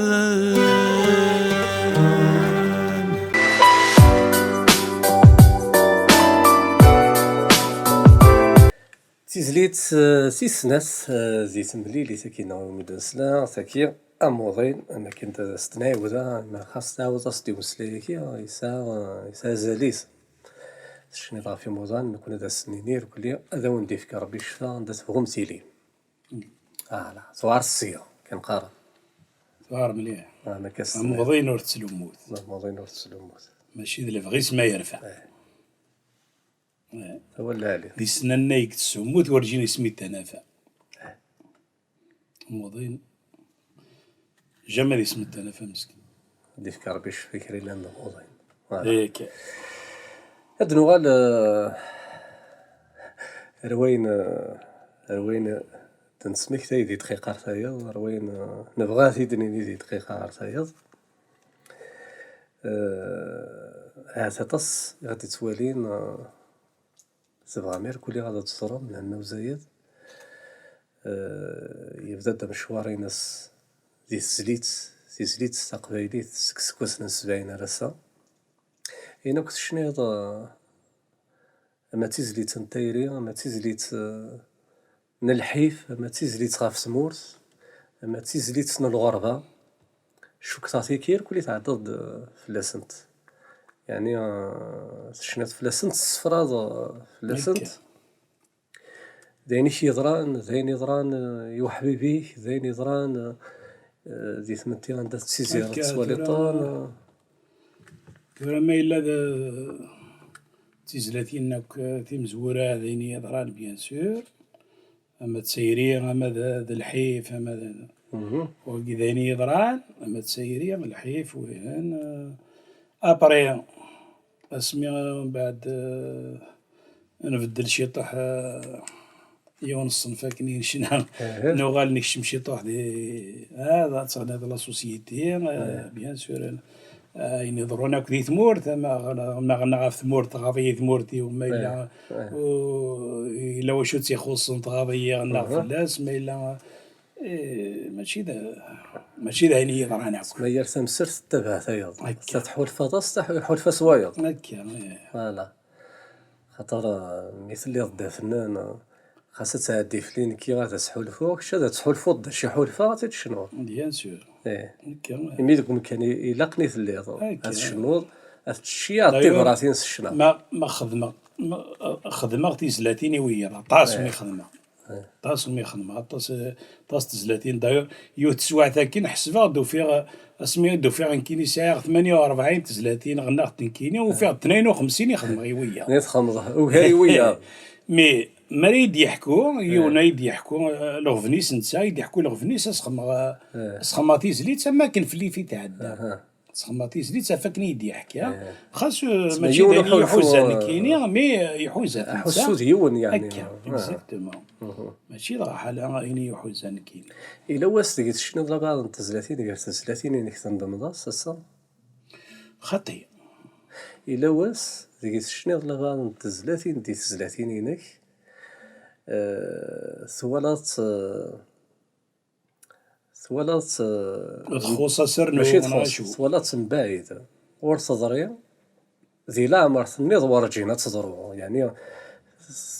Tizlit, eh, tis snat, eh, di temlilit-agi neɣ umi d-nesla, tagi, Amuḍin, am akken ad as-d-nɛiwed, ah, ma xas tɛawed as-d i umeslay-agi, yesɛa, eh, yesɛa azal-is. Tecniḍ ɣef imuḍan, nekkni ad as-nini irkelli, ad awen-d-ifk Ṛebbi ccfa anda tebɣum tili. Ala, tuɛer ssiya, kan qqaren. Tuɛer mliḥ. Ah, ma akka s-, Amuḍin ur tettlummut. Amuḍin ur tettlummut. Mačči d lebɣi-s ma yerfa. Eh. Eh. Awal lɛali. Di ssnanna i yettsummut, werǧin ismi tanafa. Eh. Amuḍin. Jamais d ismi tanafa, meskin. Ad d-ifk Ṛebbi ccfa i kra yellan d amuḍin. Voilà. Akka. Ad nuɣal, eh, ar wayen, eh, ar wayen, eh, d-nesmektay di dqiqa ar tayeḍ, ar wayen, eh, nebɣa ad t-id-nini di dqiqa ar tayeḍ. Eh, ahat aṭas i ɣ-d-ittwalin, eh, tebɣam irkelli ad teẓrem, meɛna uzayed, eh, yebda-d amecwar-ines di tezlit, tizlit taqbaylit seg iseggasen n sebɛin ar ass-a. Ayen akk tecniḍ, eh, ama d tizlit n tayri, ama d tizlit, eh, n lḥif, ama d tizlit ɣef tmurt, ama d tizlit n lɣerba, cukkeɣ tigi irkelli tɛeddaḍ-d, eh, fell-asent. Yeɛni, eh, tecniḍ fell-asent, tessefraḍ, eh, fell-asent. Akka. D ayen i k-yeḍran, d ayen yeḍran, eh, i uḥbib-ik, d ayen yeḍran, eh, di tmetti anda tettizireḍ, akka, tettwaliḍ-ten, tura, eh. Tura ma yella d, d tizlatin akk, eh, timezwura, d ayen yeḍran, bien sûr. Ama d tayri, ama d, d lḥif, ama d, mhm, wagi d ayen yeḍran, ama d tayri, lḥif, wihin, eh, après, asmi, eh, mbeɛd, eh, nbeddel ciṭuḥ, eh, yiwen ṣṣenf akken i necna, aha, nuɣal nekcem ciṭuḥ di, ah, ad teɣniḍ la société, eh, aha, bien sûr, eh, ayen iḍerrun akk di tmurt, ma ɣ-, ma ɣennaɣ ɣef tmurt, tɣaḍ-iyi tmurt-iw, ma yella, aha, u-, yella wacu tt-ixuṣṣen, tɣaḍ-iyi, ɣennaɣ, aha, fell-as, ma yella, eh, mačči d, mačči d ayen i yi-yeḍran akk. Ma yir tamsirt tettabaɛ tayeḍ. Akka. Ta tḥulfaḍ-as, ta ḥulfa s wayeḍ. Akka, eh. Voilà. Xaṭer, eh, mi telliḍ d afennan, eh, xas ad tɛeddi fell-i nekki ad as-ḥulfuɣ, kečč ad tḥulfuḍ d acu i ḥulfaɣ, ad tt-id-tecnuḍ. Bien sûr. Ih. Akka. Imi deg umkan i, ilaqen i telliḍ, akka, ad tecnuḍ, ad tecciɛeḍ, d'ailleurs, tibratin s ccna. Ma, ma xedmeɣ, ma, eh, xedmeɣ tizlatin i wiyaḍ, aṭas, ih, mi xedmeɣ. Aṭas mi xedmeɣ, aṭas, aṭas tezlatin. D'ailleurs, yiwet teswiɛt akken ḥesbeɣ-d, ufiɣ, asmi i d-ufiɣ nekkini sɛiɣ tmanya u rebɛin tezlatin ɣennaɣ-d nekkini, ufiɣ-d tnayen u xemsin i xedmeɣ i wiyaḍ. Mi txedmeḍ ugar i wiyaḍ. Mais mi ara yi-d-yeḥku, yiwen, eh, ay-d-yeḥku, eh, leɣben-is netta, ay-d-yeḥku leɣben-is, ad s-xedmeɣ, eh, eh, ad s-xedmeɣ tizlit, am akken fell-i i tɛedda. Aha. Txedmeḍ tizlit ɣef wakken i yi-d-yeḥka. Xas, euh, mačči d ayen iḥuza nekkini, mais iḥuza-t netta. Aḥussu d yiwen, yeɛni. Akka, exactement. Mačči dɣa ḥala ayen i yi-iḥuza nekkini. Yella wass deg tecniḍ labaɛḍ n tezlatin gar tezlatin-inek tendemḍ-as ass-a? Xaṭi. Yella wass deg tecniḍ labaɛḍ n tezlatin di tezlatin-inek, eh, twalaḍ-tt, eh, twalaḍ-tt, eh, txuṣṣ asrnu mačči neɣ txuṣṣ, acu? Twalaḍ-tt mebɛid, ur teḍri, di leɛmer tenniḍ werǧin ad teḍru, yeɛni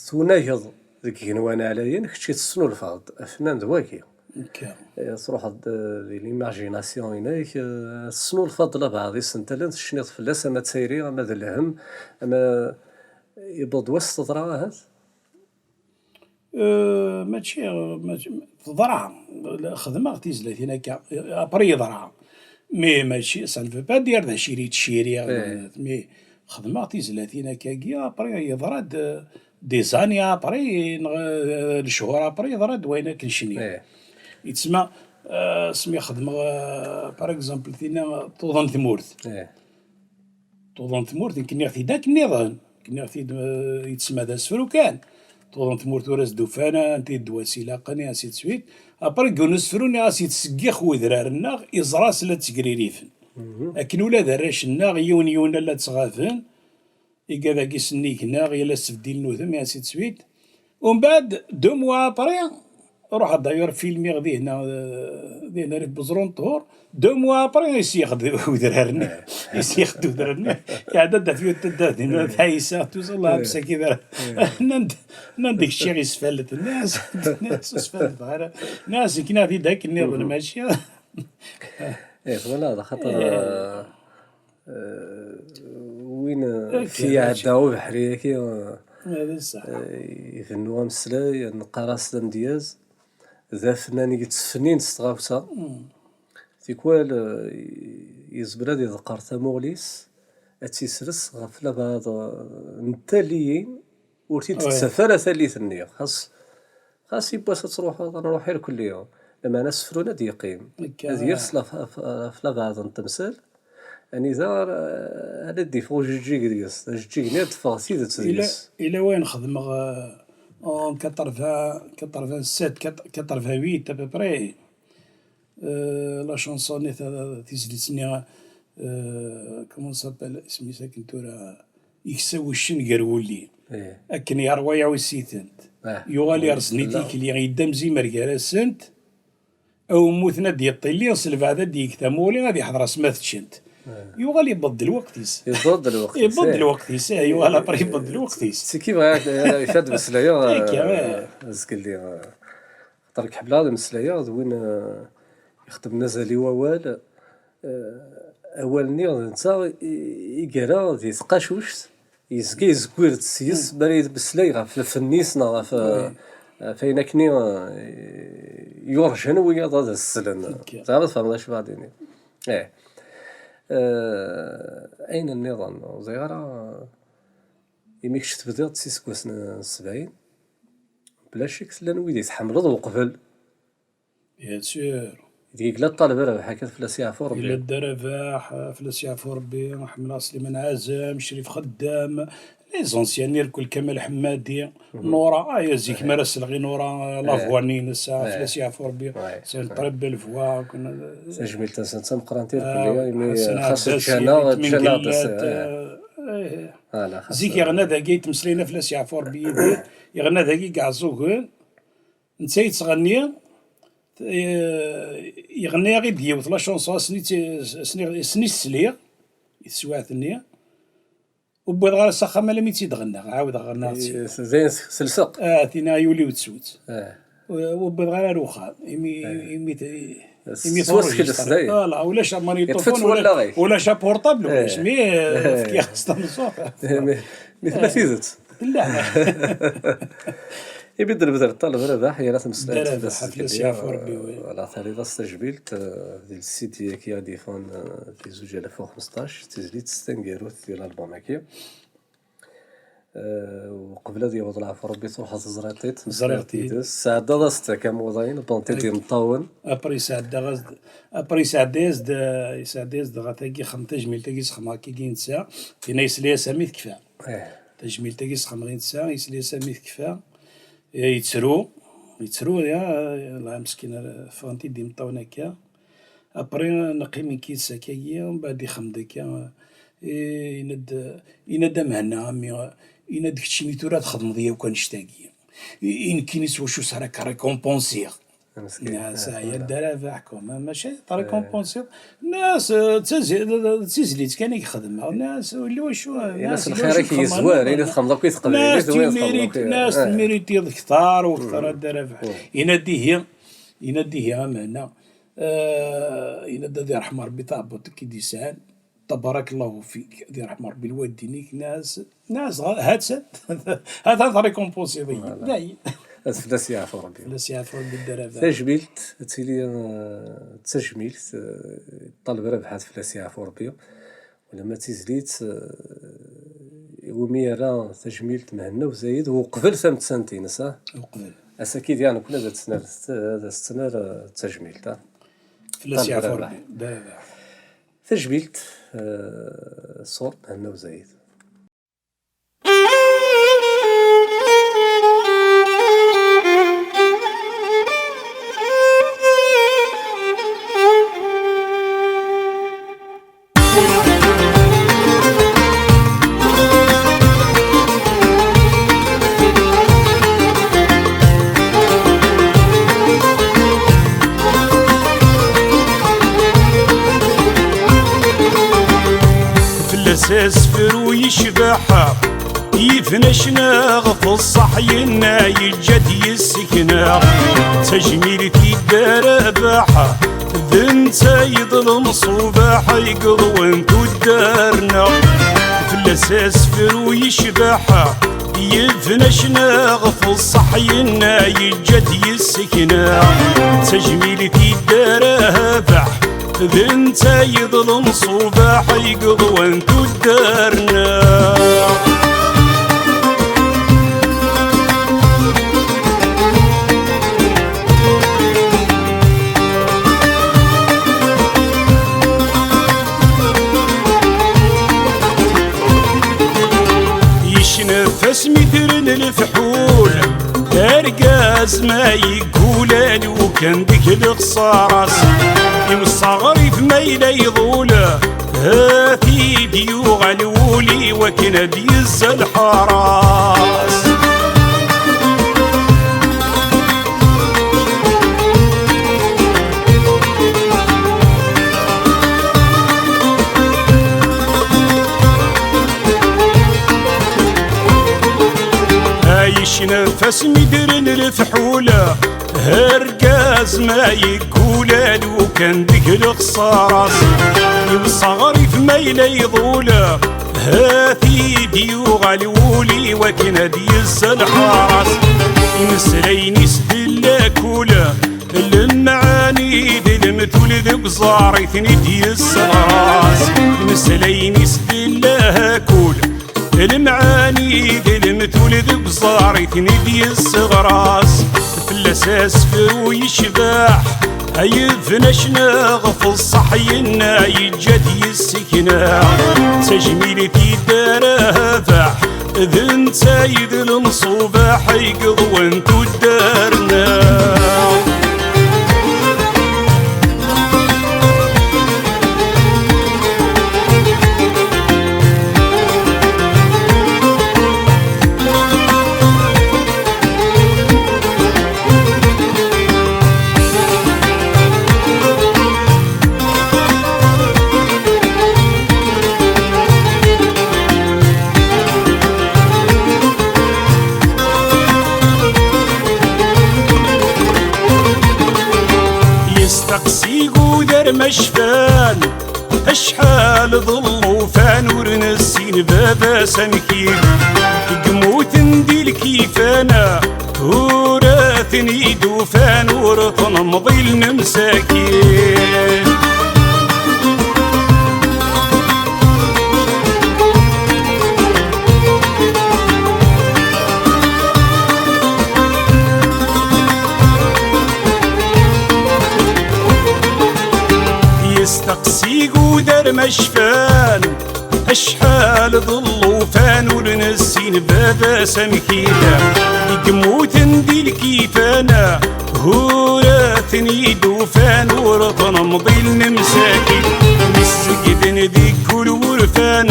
tunageḍ deg igenwan ɛlayen, kečči tesnulfaḍ-d, afennan d wagi. Akka. Eh, truḥeḍ-d, eh, di l'imagination-inek, eh, tesnulfaḍ-d labaɛḍ isental, tecniḍ fell-as, ama d tayri, ama d lhemm, ama yewweḍ-d wass teḍra ahat? Euh, mačči, mačči, teḍra. Xedmeɣ tizlatin akka, après yeḍra. Mais mačči, ça ne veut pas dire d aciri ttciriɣ, mais xedmeɣ tizlatin akkagi, après yeḍra-d, euh, des années après, neɣ, euh, lechur après, yeḍra-d wayen akken cniɣ. Yettma, euh, asmi xedmeɣ, euh, par exemple, tinna tuḍen tmurt. Tuḍen tmurt, nekk nniɣ-t-id akken nniḍen. Nekk nniɣ-t-id, euh, yettma d asefru kan. Tuḍen tmurt ur as-d-ufan anta i d ddwa-s ilaqen, et ainsi de suite. Après, deg yiwen usefru, nniɣ-as yettseggix wedrar-nneɣ, iẓra-s la ttegririfen. Akken ula d arrac-nneɣ, yiwen yiwen la ttɣaben, igad-agi sennig-nneɣ, yal ass ttbeddilen udem, et ainsi de suite. Umbeɛd, deux mois après, ruḥeɣ d'ailleurs filmiɣ dihna, eh, dihna rif Beẓru n Ṭhur. Deux mois après, isiɣ-d udrar-nni. Isiɣ-d udrar-nni. Iɛedda-d ɣef yiwet taddart din, Ɛisa, tout ça, Allah, bsaki dara. Nnan-d, nnan-d kečči isfallet. Nnan-as, nnan-as isfallet, ara. Nnan-as, nekk nniɣ-t-id akken nniḍen, mačči. Eh, twalaḍ, axaṭer, eh, eh, win, eh, fi iɛedda ubeḥri-agi, eh, ibennu ameslay, neqqar-as d amedyaz, d afennan i yettfennin s tɣawsa. Tikwal, eh, yezmer ad iḍeqqer tamuɣli-s, ad tt-isres ɣef labaɛḍ, eh, n talliyin ur t-id-tettaf ara tallit-nni. Xas, xas yiwwas ad truḥeḍ, ad nruḥ irkelli. Lameɛna asefru ad d-yeqqim. Ad yers ɣef, ɣef, ɣef labaɛḍ n temsal, anida ara, ara d-iffeɣ ujeǧǧig deg-s. Ajeǧǧig-nni ad d-teffeɣ tidet deg-s. Ila wayen xedmeɣ, euh, en quatre-vingts, quatre-vingt-sept, quatre-vingt-huit à peu près. Euh, la chanson-nni, ta-, tizlit-nni, euh, comment ça s'appelle, isem-is akken tura, Iksa wuccen gar wulli. Akken yerwa yawi-s-itent. Yuɣal yerẓen i tikli, yedda am zimer gar-asent. Awemmuten ad d-yeṭṭilli, s lbeɛd ad d-yeg tamuɣli, ad iḥḍer asma teččent. Yuɣal yewweḍ-d lweqt-is. Yewweḍ-d lweqt-is, yewweḍ-d lweqt-is, eh, yuɣal après yewweḍ-d lweqt-is. Tiki bɣiɣ, eh, ad meslayeɣ, eh, azekka-nni, eh, xaṭer ḥemmleɣ ad meslayeɣ d win, eh, ixeddmen azal i wawal. Eh, awal-nni d netta i, i yerra di tqacuct, yezga yezgir-d seg-s mi ara yemmeslay ɣef lfenn-is neɣ ɣef, ɣef ayen akkenni, eh, yurǧan wiyaḍ ad as-slen. Teɛriḍ tfehmeḍ acu bɣiɣ ad d-iniɣ. Eh. Eh, ayen nniḍen, ur ẓriɣ ara, imi kečč tebdiḍ s iseggasen n sebɛin, bla ccek llan wid i tḥemmleḍ uqbel. Bien sûr. Deg yella ṭṭaleb Rabaḥ, akka fell-as yeɛfu Rebbi. Yella Dda Rabaḥ, fell-as yeɛfu Rebbi, ḥemmleɣ Sliman Ɛazem, Crif Xeddam, les anciens, irkel Kamal Ḥemmadi, Nora, aya zik mi ara selleɣ i Nora, la voix-nni-ines, fell-as yeɛfu Rebbi, c'est une très belle voix. Tajmilt-nsen d tameqqrant irkelli, imi xas ǧǧan-aɣ, ǧǧan-aɣ-d. Zik yeɣna dagi, yettmeslayen fell-as yeɛfu Rebbi Yidir, yeɣna dagi deg Iɛeẓẓugen, netta yettɣenni, eh, yeɣna-yaɣ-id yiwet la chanson, ass-nni tt-, ass-nni, ass-nni sliɣ i teswiɛt-nni, ur wwiḍeɣ ara s axxam alammi tt-id-ɣennaɣ, ɛawdeɣ ɣennaɣ-tt. Eh, s-, dayen s-, selseɣ. Ah, tinna yuli wettsut. Eh. Ur, ur wwiḍeɣ ara ar uxxam, imi, imi t-, imi tettwasekles dayen. Voilà, ulac amaniṭufun, ulac, ulac apurṭabl, ulac, mi, eh, fkiɣ-as tameẓẓuɣt. Mi, mi tella tidet. Tella. Imi d-nebder ṭṭaleb Rabaḥ, yerra tameslayt fell-as. Fell-as yeɛfu Rebbi, oui. Voilà, terriḍ-as tajmilt, eh, di lsidi-agi ad d-yeffɣen, eh, di zuǧ alaf u xmesṭac, d tizlit s taneggarut di lalbum-agi. Eh, uqbel ad yaweḍ leɛfu Rebbi, truḥeḍ teẓriḍ-t-id. Ẓriɣ-t-id. Tesɛeddaḍ-as-d akka amuḍin, bon, tid imeṭṭawen. Après sɛeddaɣ-as-d, après yesɛedda-yas-d, yesɛedda-yas-d ɣer tagi, xem-, tajmilt-agi sexmeɣ akkagi netta, tinna yesla-yas armi tekfa. Eh. Tajmilt-agi sexmeɣ i netta, yesla-yas armi tekfa. Eh, yettru, yettru, ya, Allah meskin, ffɣen-t-id imeṭṭawen akka. Après, neqqim nekk yid-s akkagi, mbeɛd ixem-d akka, eh, yenna-d, yenna-d a Mhenna, a mmi, yenna-d keččini tura txedmeḍ yakk annect-agi. I, i nekkini s wacu s ara k-récompensiɣ? Meskin. Nas, ah, ya Dda Rabaḥ, quoi, ma-, mačči trécompensiḍ. Nas, eh, d tazi-, d tizlit kan i xedmeɣ. Nas, ulac wacu, nas, lxir-ik yezwar, ayen i txedmeḍ akk i teqbaylit, nas, tu méritiḍ ktar u ktar a Dda Rabaḥ. Yenna-d ihi, yenna-d ihi a Mhenna, eh, yenna-d ad iṛḥem Ṛebbi taɛebbuḍt-ik i d-yesɛan. Tabarakallahu fik, ad iṛḥem Ṛebbi lwaldin-ik, nas, nas, ha-tt-an, ha-tt-an trécompensiḍ-iyi. Voilà. Dayen. Ad fell-as yeɛfu Ṛebbi. Fell-as yeɛfu Ṛebbi Dda Rabaḥ. Tajmilt, ad tili, eh, d tajmilt, eh, ṭṭaleb Rabaḥ ad fell-as yeɛfu Ṛebbi. Ulamma d tizlit, eh, iwumi yerra tajmilt Mhenna Uzayed uqbel tamettant-ines, ah? Uqbel. Ass-agi diɣ nekkni ad as-tner, ad as-tner, eh, tajmilt, ah? Fell-as yeɛfu Ṛebbi Dda Rabaḥ. Tajmilt, eh, ṣṣur Mhenna Uzayed. Fell-as asefru yecbeḥ, yebna ccna ɣef ṣṣeḥ yenna, yeǧǧa-d yessekna. D tajmilt i Dda Rabaḥ, d netta i d lemṣubaḥ i yeḍwan tuddar-nneɣ. Fell-as asefru yecbeḥ, yebna ccna ɣef ṣṣeḥ yenna, yeǧǧa-d yessekna. D tajmilt i Dda Rabaḥ, d netta i d lemṣubaḥ i yeḍwan tuddar-nneɣ. Yecnef asmi ddren lefḥul, argaz ma yeggul alukan deg lexṣara-s. Imseɣrif ma yella iḍul, ha-t-id yuɣal wul-iw akken ad yezzal ḥaras. Ay icnef asmi ddren lefḥul, argaz ma yeggul alukan deg lexṣara-s. Imseɣrif ma yella iḍul, ha-t-id yuɣal wul-iw akken ad yezzal ḥaras. Imeslayen-is d llakul, lemɛani d lemtul deg uẓar i ten-id-yesseɣras. Imeslayen-is d llakul, lemɛani d lemtul deg uẓar i ten-id-yesseɣras. Fell-as asefru yecbeḥ, ay bna ccna ɣef ṣṣeḥ yenna, yeǧǧa-d yessekna. D tajmilt i Dda Rabaḥ, d netta i d lemṣubaḥ i yeḍwan tuddar-nneɣ. Yesteqsi igudar ma cfan, acḥal d llufan ur nessin baba-s amek-it. Yemmuten di lkifan, ur ten-id-ufan, ur ten-mḍilen msakin. Ma cfan acḥal d llufan, ur nessin baba-s amek yella. I yemmuten di lkifan, ur ten-id-ufan, ur ten-mḍilen msakin. Mi segden deg wul wurfan,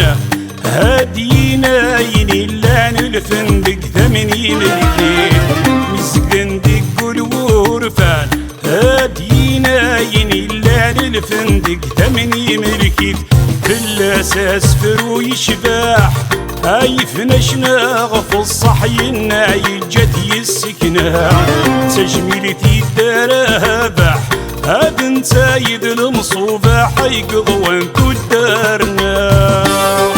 had-yin ayen illan, lfen deg tamni melkin. Mi segden deg wul wurfan, had-yin ayen illan, lfen deg tamni melkit. Fell-as asefru yecbeḥ, ay fnacna ɣef ṣṣeḥ yenna, yeǧǧa-t yessekna. D tajmilt i d rabaḥ, ad netta i d lemṣubaḥ ay yeḍwan tuddar-nneɣ.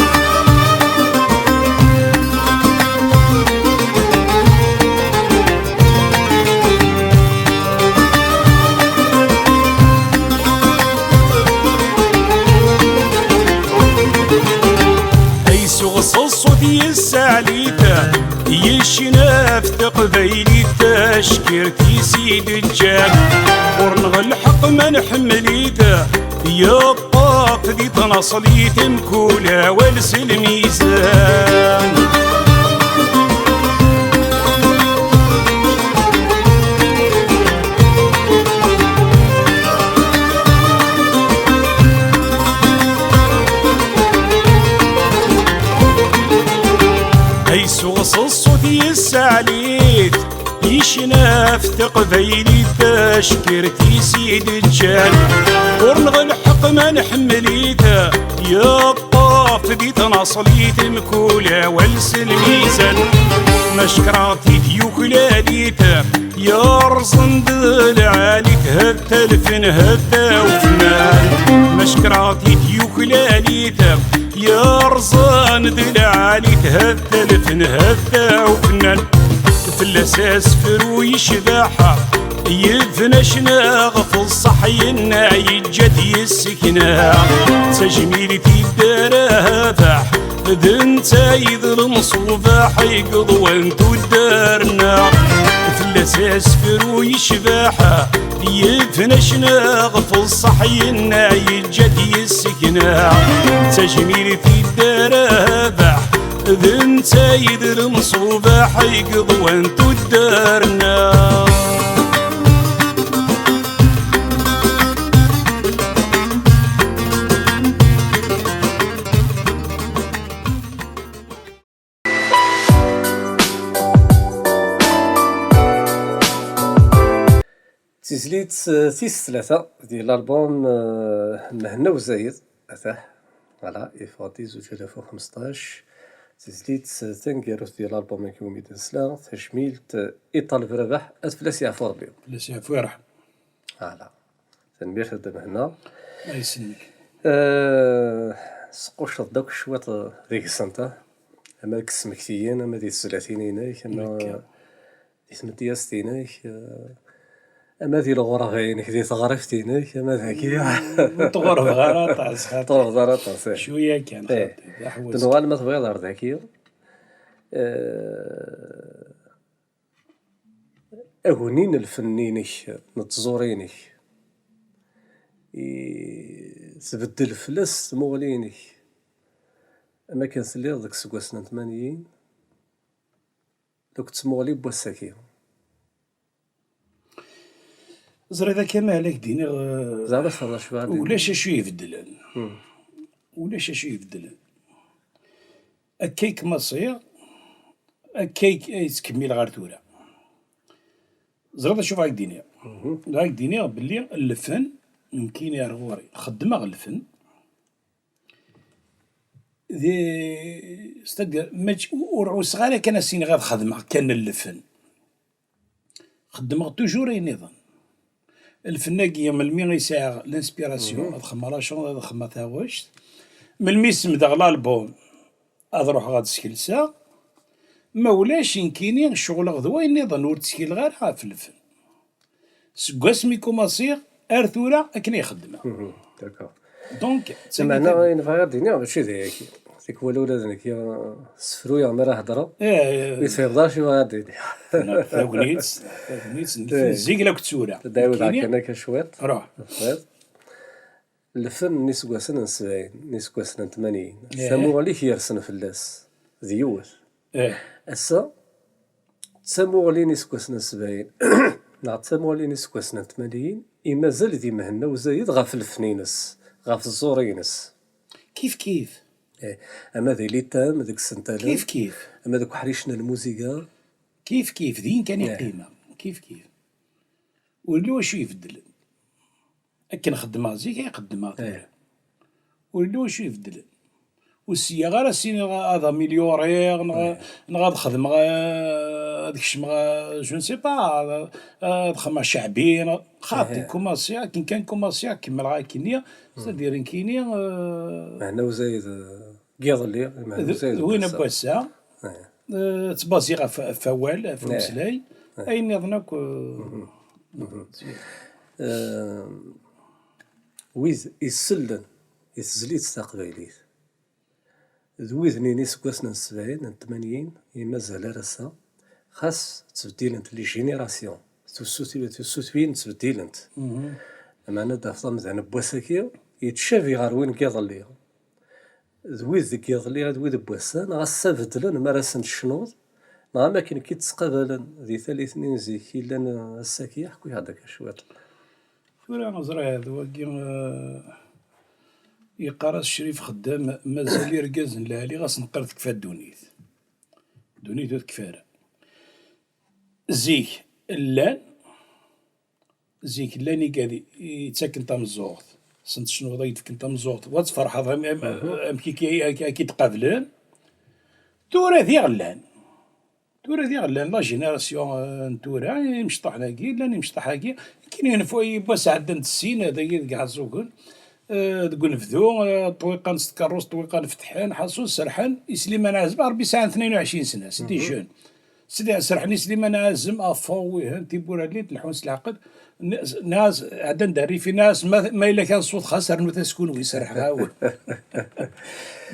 Ay suɣ s ṣṣut yessaɛlit, yecna ɣef teqbaylit, tacekkert-is i d-ǧǧan. Ur nɣelḥeq ma nḥemmel-it, yeṭṭef di tnaṣlit, mkul awal s lmizan. Ay suɣ s ṣṣut yessaɛlit, yecna ɣef teqbaylit, tacekkert-is i d-ǧǧan. Ur nɣelḥeq ma nḥemmel-it, yeṭṭef di tnaṣlit, mkul awal s lmizan. Ma cekreɣ-t-id yuklal-it, yerẓen-d lɛali-t, ha-t-a lfen, ha-t-a ufnan. Ma cekreɣ-t-id yuklal-it, yerẓen-d lɛali-t, ha-t-a lfen, ha-t-a ufnan. Fell-as asefru yecbeḥ, yebna ccna ɣef ṣṣeḥ yenna, yeǧǧa-t yessekna. D tajmilt i d rabaḥ, d netta i d lemṣubaḥ ay yeḍwan tuddar-nneɣ. Fell-as asefru yecbeḥ, yebna ccna ɣef ṣṣeḥ yenna, yeǧǧa-t yessekna. D tajmilt i d rabaḥ, d netta i d lemṣubaḥ ay yeḍwan tuddar-nneɣ. Tizlit, eh, tis tlata di l'album, eh, Mhenna Uzayed, atah, voilà, yeffeɣ-d di zuǧ alaf u xmesṭac. Tizlit, eh, taneggarut di l'album-agi umi d-nesla, tajmilt, eh, i Ṭaleb Rabaḥ, ad fell-as yeɛfu Rebbi. Fell-as yeɛfu yerḥem. Voilà. Tanemmirt a Dda Mhenna. Ay s-nnek. Eh, squcceḍ-d akk cwiṭ, eh, deg-sent, ah. Ama deg tesmektiyin, ama di tezlatin-inek, ama di tmedyazt-inek, eh, ama di lɣerba-inek, di teɣrift-inek, ama dagi. Ur tɣerrbeḍ ara aṭas, xaṭi. Tɣerrbeḍ ara aṭas, eh. Cwiya kan, eh, xaṭi, d aḥewwes. Nuɣal ma tebɣiḍ ar dagi. Eh, agni n lfenn-inek, n tẓuri-inek, i tbeddel fell-as tmuɣli-inek, am akken telliḍ deg iseggasen n tmanyin, deg tmuɣli n wass-agi. Ẓriɣ akka, ma ad ak-d-iniɣ, eh, zeɛma tfehmeḍ acu ara d-iniɣ? Ulac acu ibeddlen. Hmm. Ulac acu ibeddlen. Akka i kem-aṣiɣ, akka i, i yettkemmil ɣer tura. Ẓriɣ d acu bɣiɣ ak-d-iniɣ. Mhm. Bɣiɣ ak-d-iniɣ belli lfen, nekkini ar ɣur-i, xeddmeɣ lfen. Di, c'est-à-dire, mačči, ur ɛusseɣ ara kan ad s-iniɣ ad xedmeɣ kan lfen. Xeddmeɣ toujours ayen nniḍen. Lfen-agi, melmi i sɛiɣ l'inspiration, mhm, ad xedmeɣ la chanson, ad xedmeɣ taɣect. Melmi i semdeɣ l'album, ad ruḥeɣ ad skelseɣ. Ma ulac, nekkini ceɣleɣ d wayen nniḍen, ur ttkilleɣ ara ɣef lfen. Seg wasmi kumaṣiɣ ar tura akken ay xeddmeɣ. Mhm, d'accord. Donc, d lameɛna, ayen bɣiɣ ad d-iniɣ mačči d ayagi. Tikwal ula d nekk, sefruyeɣ mi ara heddreɣ. Eh, ur tefhimeḍ ara acu bɣiɣ ad d-iniɣ. Tagnit, tagnit, eh, zik la k-tura. Ad d-ɛiwdeɣ kan akka cwiṭ. Ruḥ. Cwiṭ. Lfen n iseggasen n sebɛin, n iseggasen n tmanyin. Ih. Tamuɣli-k yersen fell-as, d yiwet. Ih. Ass-a, d tamuɣli n iseggasen n sebɛin, neɣ d tamuɣli n iseggasen n tmanyin, i mazal di Mhenna Uzayed ɣef lfen-ines, ɣef tẓuri-ines. Kif kif. Ih. Ama di litam, deg isental, kif kif, ama deg uḥric n lmuziga. Kif kif, din kan i qqimeɣ. Kif kif. Ur yelli wacu ibeddlen. Akken xeddmeɣ zik ay xeddmeɣ tura. Ur yelli wacu ibeddlen. Ur sliɣ ara s-iniɣ ad amelyoriɣ, neɣ, neɣ ad xedmeɣ, eh, ad kecmeɣ, eh, je ne sais pas, ad, ad xedmeɣ ceɛbi, neɣ, xaṭi, kumaṣiɣ, akken kan kumaṣiɣ, kemmleɣ akkenni, c'est-à-dire nekkini, eh, Mhenna Uzayed, eh, n yiḍelli, Mhenna Uzayed d win n wass-a. Eh, ttbaziɣ ɣef, ɣef wawal, ɣef umeslay, ayen nniḍen akk, eh, Eh, wid isellen i tezlit taqbaylit, d wid-nni n iseggasen n sebɛin, n tmanyin, i mazal ar ass-a, xas ttbeddilent les générations, tusut-, tusutwiyin ttbeddilent. Lameɛna ad d-tafeḍ amdan n wass-agi yettcabi ɣer win n yiḍelli. D wid deg yiḍelli, d wid n wass-a, neɣ ass-a beddlen mi ara sen-tecnuḍ, neɣ am akken i k-id-ttqabalen di tallit-nni n zik i llan ass-agi, ḥku-yaɣ-d akka cwiṭ. Tura, ẓriɣ, d wagi, eh, yeqqar-as Crif Xeddam, mazal irgazen lɛali ɣas neqqar tekfa ddunit. Ddunit ur tekfi ara. Zik llan, zik llan igad i, i yettaken tameẓẓuɣt. Sent tecnuḍ ad k-d-fken tameẓẓuɣt, wa tferḥeḍ am, am, amek i k-, ak-, ak-id-qablen. Tura diɣ llan. Tura diɣ llan la génération, euh, n tura, imecṭaḥen-agi, llan imecṭaḥ-agi, akken yenfu yiwwas ɛeddan-d sin, dagi deg Iɛeẓẓugen, euh, deg unebdu, euh, ṭṭwiqan s tkeṛṛust, ṭṭwiqan fetḥen, ḥaṣun serḥen i Sliman Ɛazem, Ṛebbi sɛan tnayen u ɛecrin sna, c'est des jeunes. Sidi serḥen i Sliman Ɛazem, Afo, wihen, tiwwura-nni, tleḥḥun s leɛqel, n-, nas, ɛeddan-d rrifi, nas, ma, ma yella kan ṣṣut, xas rnu-t-as kunwi, serḥeɣ-awen.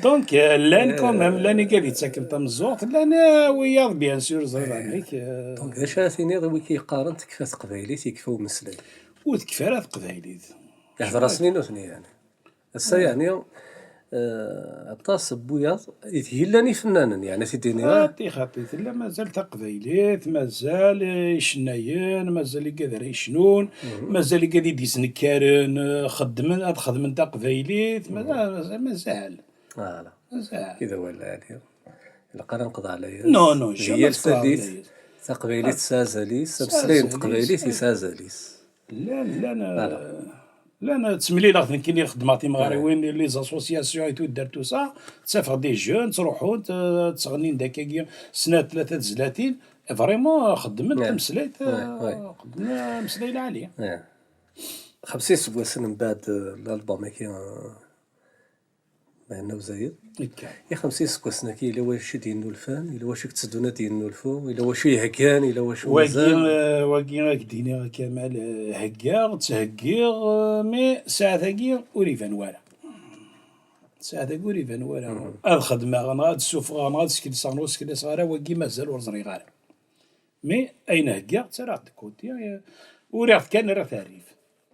Donc, euh, llan quand même, llan igad yettaken tameẓẓuɣt, llan, euh, wiyaḍ, bien sûr, ẓriɣ amek, euh. Donc, d acu ara tiniḍ i wiki yeqqaren tekfa teqbaylit, yekfa umeslay? Ur tekfi ara teqbaylit. Ihder-asen i nutni, yeɛni. Ass-a, yeɛni, eh, aṭas n wiyaḍ i t-, yellan ifennanen, yeɛni, t-id-iniɣ. Xaṭi, xaṭi, tella mazal taqbaylit, mazal, eh, icennayen, mazal igad ara yecnun, mazal igad i d-yesnekkaren, eh, xeddmen, ad xedmen taqbaylit, mazal, mazal, mazal. Voilà. Mazal. Kida wala ɛli. Ilaq ara nqeḍ ɛla-yas. Non, non, jamais yal tallit, taqbaylit tesɛa azal-is, ameslay n teqbaylit yesɛa azal-is. Llan, llan, llan, ttemlileɣ nekkini xeddmeɣ timɣariwin, les associations et tout, ddert tout ça, ttafeɣ des jeunes, ttruḥunt, eh, ttɣennin-d akkagi, snat, tlata tezlatin, vraiment, xeddmen tameslayt, eh, xeddmen ameslay lɛali. Xemsin iseggasen mbeɛd, eh, l'album-agi, eh, Mhenna Uzayed. Akka. I xemsin iseggasen-agi, yella wacu i d-yennulfan, yella wacu i yetteddun ad d-yennulfu, yella wacu yeheggan, yella wacu mazal. Wagi, eh, wagi ad k-d-iniɣ a Kamal, eh, heggaɣ, ttheggiɣ, eh, mais ssaɛat-agi ur iban wara. Ssaɛat-agi ur iban wara. Ad xedmeɣ, neɣ ad ssufɣeɣ, neɣ ad skelseɣ, neɣ ur skelseɣ ara, wagi mazal ur ẓriɣ ara. Mais ayen heggaɣ, ttarraɣ-t de côté, eh, uriɣ-t kan, rriɣ-t rrif.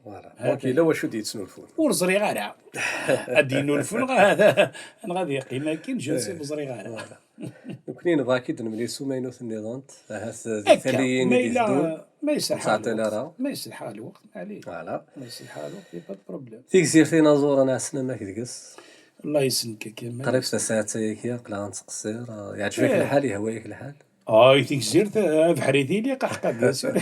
Voilà. Donc, yella wacu d-yettnulfun. Ur ẓriɣ ara. Ad d-yennulfu, neɣ ad, neɣ ad yeqqim akken, je ne sais, ur ẓriɣ ara. Voilà. Nekkni nebɣa ad k-id-nemlil s umaynut nniḍen, ahat di taliyin i d-iteddun. Ma yelḥa lweqt, ma yelḥa lweqt, maɛlic. Voilà. Ma yelḥa lweqt, y a pas de problème. Tigzirt inaẓuren, ɛeslama-k deg-s. Allah yesselmek-ik. Qrib tasaɛet ayagi, aql-aɣ nettqeṣṣir. Yeɛǧeb-ak lḥal, yehwa-yak lḥal? Ay, tigzirt, abeḥri tili, qaḥqa, bien sûr.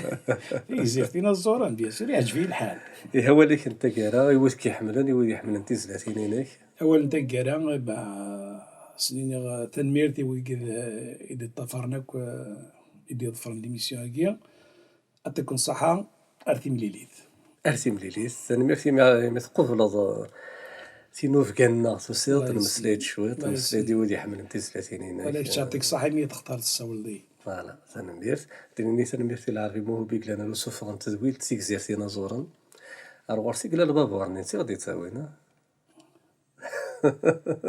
Tigzirt inaẓuren, bien sûr, yeɛǧeb-iyi lḥal. Ihi awal-ik n taggara, i wid k-iḥemmlen, i wid iḥemmlen tizlatin-inek. Awal n taggara, eh ben, s-niniɣ, eh, tanemmirt i wigad, eh, i d-iṭṭafaren akk, eh, i d-iḍefren l'émission-agi. Ad ken ṣṣaḥa, ar timlilit. Ar timlilit. Tanemmirt imi, imi tqubleḍ, eh, tinubga-nneɣ, tusiḍ-d, nemmeslay-d cwiṭ, nemmeslay-d i wid iḥemmlen tizlatin-inek. Wala kečč, yeɛṭik ṣṣaḥa imi i d-textareḍ tessawleḍ-iyi. Voilà, tanemmirt. Ad d-nini tanemmirt i Lɛerbi Muhubi i yellan ar usuffeɣ n tedwilt Tigzirt inaẓuren. Ar ɣur-s i yella lbabur-nni, i ɣ-d-ittawin, ah?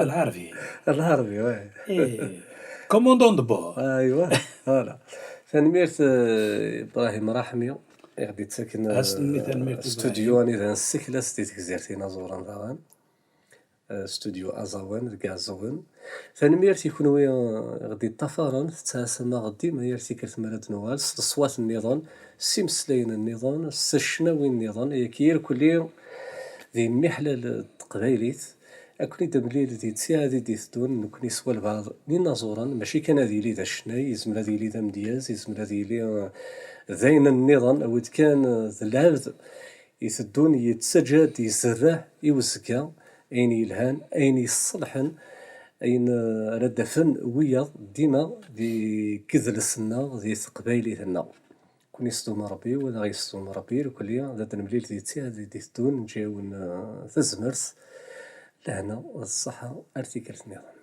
Lɛerbi. Lɛerbi, ouais. Eh, commandant de bord. Aywa, voilà. Tanemmirt, eh, Ibrahim Raḥmi. I ɣ-d-ittaken studyu anida nseklas di tegzirt inaẓuren daɣen. Studyu aẓawan deg Iɛeẓẓugen. Tanemmirt i kunwi i ɣ-d-iṭṭafaren, tettɛasam-aɣ dima yal tikkelt mi ara d-nuɣal s leṣwat nniḍen, s imeslayen nniḍen, s ccnawi nniḍen, ayagi irkelli di miḥlal n teqbaylit. Ad ken-id-nemlil di ttiɛad i d-iteddun, nekkni s walbeɛḍ n inaẓuren, mačči kan ad yili d acennay, yezmer ad yili d amedyaz, yezmer ad yili d ayen nniḍen, awi-d kan d lɛebd iteddun yettaǧǧa-d, izerreɛ i uzekka ayen yelhan, ayen yesselḥen, ayen ara d-afen wiyaḍ dima di yidles-nneɣ, di teqbaylit-nneɣ. Kun yesdum Rebbi, wala ɣ-yesdum Rebbi, irkelli ad d-nemlil di ttiɛad i d-iteddun, neǧǧa-yawen tazmert, lehna d ṣṣeḥḥa ar tikkelt nniḍen.